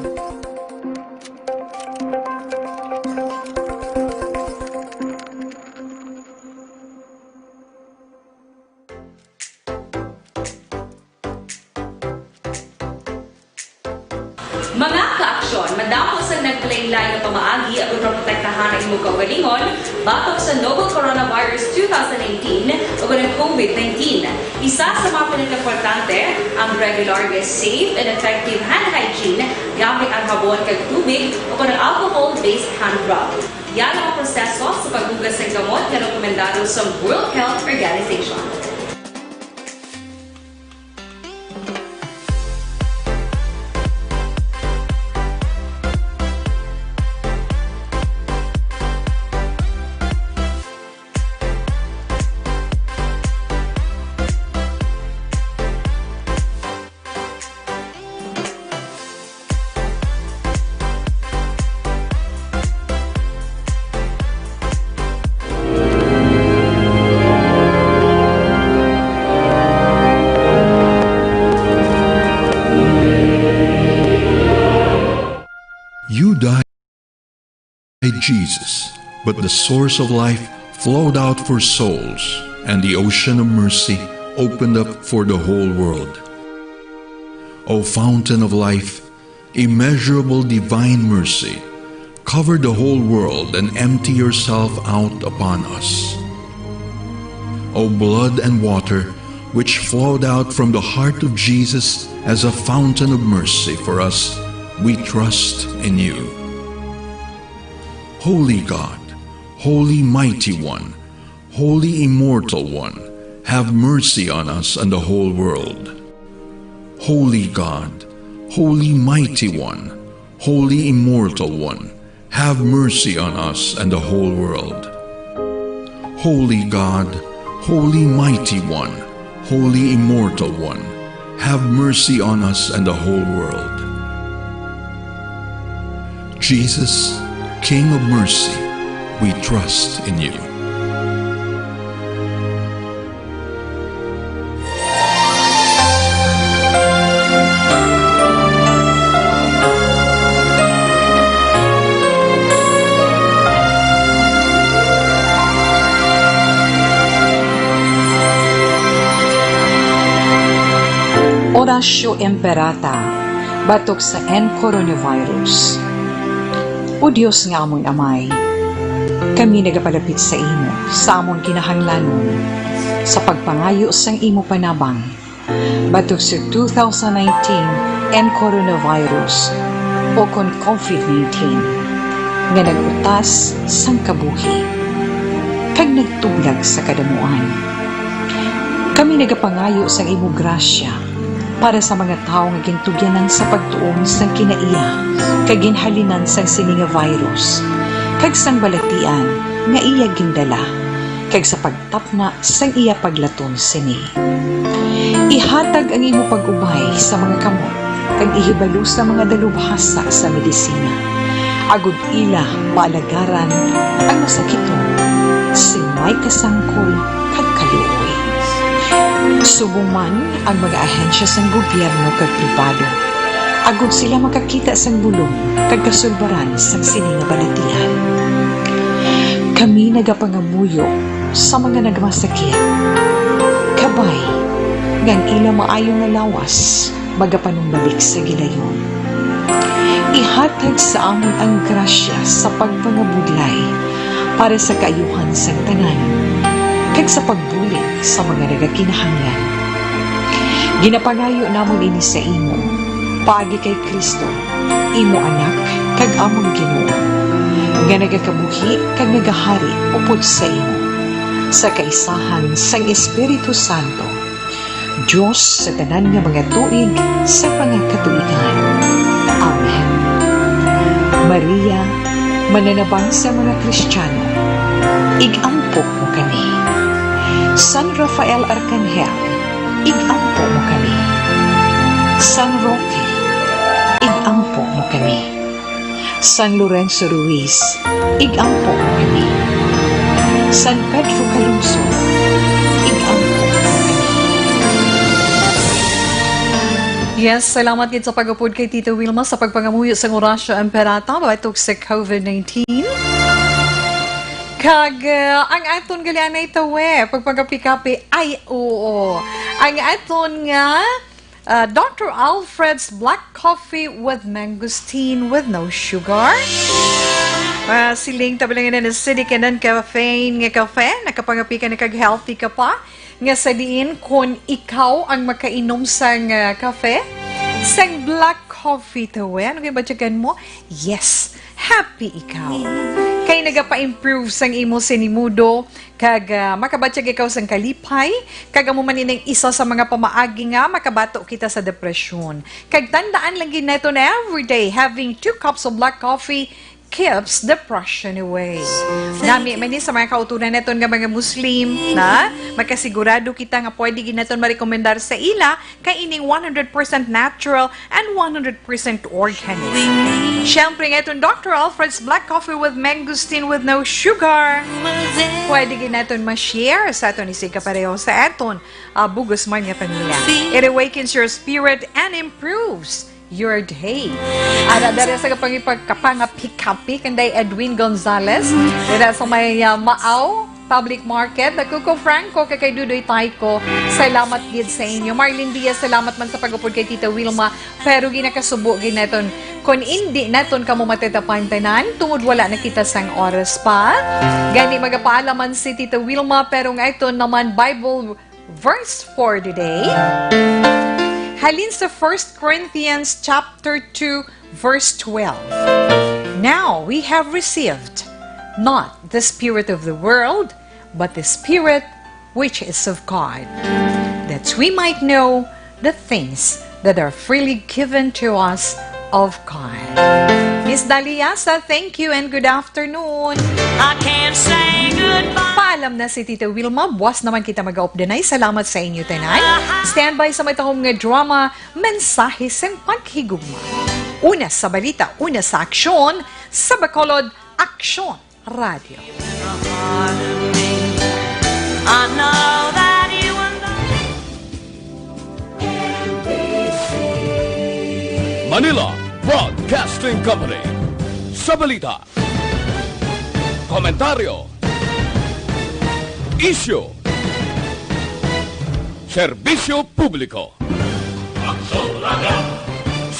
Mga kaaksyon, madamo sang naglain-lain nga pamaagi agud maprotektahan ang imo kaugalingon batok sa novel coronavirus two thousand eighteen ug ang covid nineteen. Isa sa mga pinakaimportante ang regular nga safe and effective hand hygiene gamit ang habon kag tubig o kon ang alcohol-based hand rub. Yara ang proseso sa paghugas sang kamot nga rekomendado sang World Health Organization. You died, Jesus, but the source of life flowed out for souls, and the ocean of mercy opened up for the whole world. O fountain of life, immeasurable divine mercy, cover the whole world and empty yourself out upon us. O blood and water, which flowed out from the heart of Jesus as a fountain of mercy for us, we trust in you. Holy God, Holy Mighty One, Holy Immortal One, have mercy on us and the whole world. Holy God, Holy Mighty One, Holy Immortal One, have mercy on us and the whole world. Holy God, Holy Mighty One, Holy Immortal One, have mercy on us and the whole world. Jesus, King of Mercy, we trust in you. Oratio Imperata, batok sa N coronavirus. O Dios nga amon Amay, kami nagapalapit sa imo sa amon kinahanglanon sa pagpangayo sang imo panabang batok sa two thousand nineteen N coronavirus, o kon COVID nineteen, nga nag-utas sang kabuhi kag nagtublag sa kadamuan. Kami nagapangayo sang imo grasya para sa mga tawo nga gintugyanan sa pagtuon sang kinaiya kag ginhalinan sang sini nga virus kag sang balatian nga iya gindala, kag sa pagtapna sang iya paglaton sini. Ihatag ang imo pag-ubay sa mga kamot kag ihibalo sa mga dalubhasa sa medisina, agod ila maalagaran ang masakiton sing may kasangkol kag kaluoy. Subong man ang mga ahensya sang gobyerno kag pribado, agod sila makakita sang bulong kag kasulbaran sang sini nga balatian. Kami nagapangamuyo sa mga nagmasakit, kabay nga ang ila maayo nga lawas magapanumbalik sa gilayon. Ihatag sa amon ang grasya sa pagpangabudlay para sa kaayuhan sang tanan kag sa pagbulig sa mga nagakinahanglan. Ginapangayo namon ini sa imo, paagi kay Cristo, imo Anak kag amon Ginoo, nga nagakabuhi kag nagahari upod sa imo, sa kaisahan sang Espiritu Santo, Dios sa tanan nga mga tuig sa mga katuigan. Amen. Maria, mananabang sa mga Kristiano, ig-ampo mo kami. San Rafael Arcangel, ig-ampo mo kami. San Roque, ig-ampo mo kami. San Lorenzo Ruiz, ig-ampo mo kami. San Pedro Calungsod, ig-ampo mo kami. Yes, salamat gid sa pag-upod kay Tita Wilma sa pagpangamuyo sang Oratio Imperata batok sa COVID nineteen. Kag uh, ang aton gali anay tawe, pagpagapi-kapi, ay oo. Ang aton nga uh, Doctor Alfred's Black Coffee with Mangosteen with no sugar. Uh, siling tabi lang na acidic and non-caffeine nga kafe, nakapangapi ka na kag healthy ka pa. Nga sa diin, kon ikaw ang makainom sang uh, kafe, sang black coffee tawe, ano kay batyagan mo? Yes, happy ikaw. Kay nagapa-improve sang imo sinimudo, kag uh, makabatyag ikaw sang kalipay, kag amo man ining isa sa mga pamaagi nga makabato kita sa depresyon. Kag tandaan lang gid naton everyday having two cups of black coffee keeps depression away. Nami man ni sa mga kautunan naton nga mga Muslim, na makasigurado kita nga pwede gid naton marekomendar sa ila kay ining one hundred percent natural and one hundred percent organic. Siyempre nga itong Doctor Alfred's Black Coffee with Mangosteen with no sugar. Pwede gid naton ma-share sa aton isig kapareho sa aton uh, bugos man nga pamilya. It awakens your spirit and improves your day. Ara dara sa kapangipagkapangapikapi kanday Edwin Gonzalez. Dara sa may uh, Maaw Public Market, Nakuko Franco, kay kay Dudoy Taiko. Salamat gid sa inyo. Marlene Diaz, salamat man sa pag-upod kay Tita Wilma. Pero ginakasubo ginaton. Kung hindi naton kamo matatapan tanan, tungod wala na kita sang oras pa. Gani magapaalaman si Tita Wilma, pero nga ito naman Bible verse for the day. Halin sa First Corinthians chapter two, verse twelve. Now we have received not the spirit of the world, but the spirit which is of God, that we might know the things that are freely given to us of God. Miss Daliasa, thank you and good afternoon. I can't sing Paalam na si Tita Wilma, buwas naman kita mag-updanay. Salamat sa inyo tanan. Standby sa matahom nga drama, Mensahe sang Paghigugma. Una sa balita, una sa aksyon, sa Bacolod, Aksyon Radio. Manila Broadcasting Company. Sa balita, komentaryo, isyu, serbisyo publiko.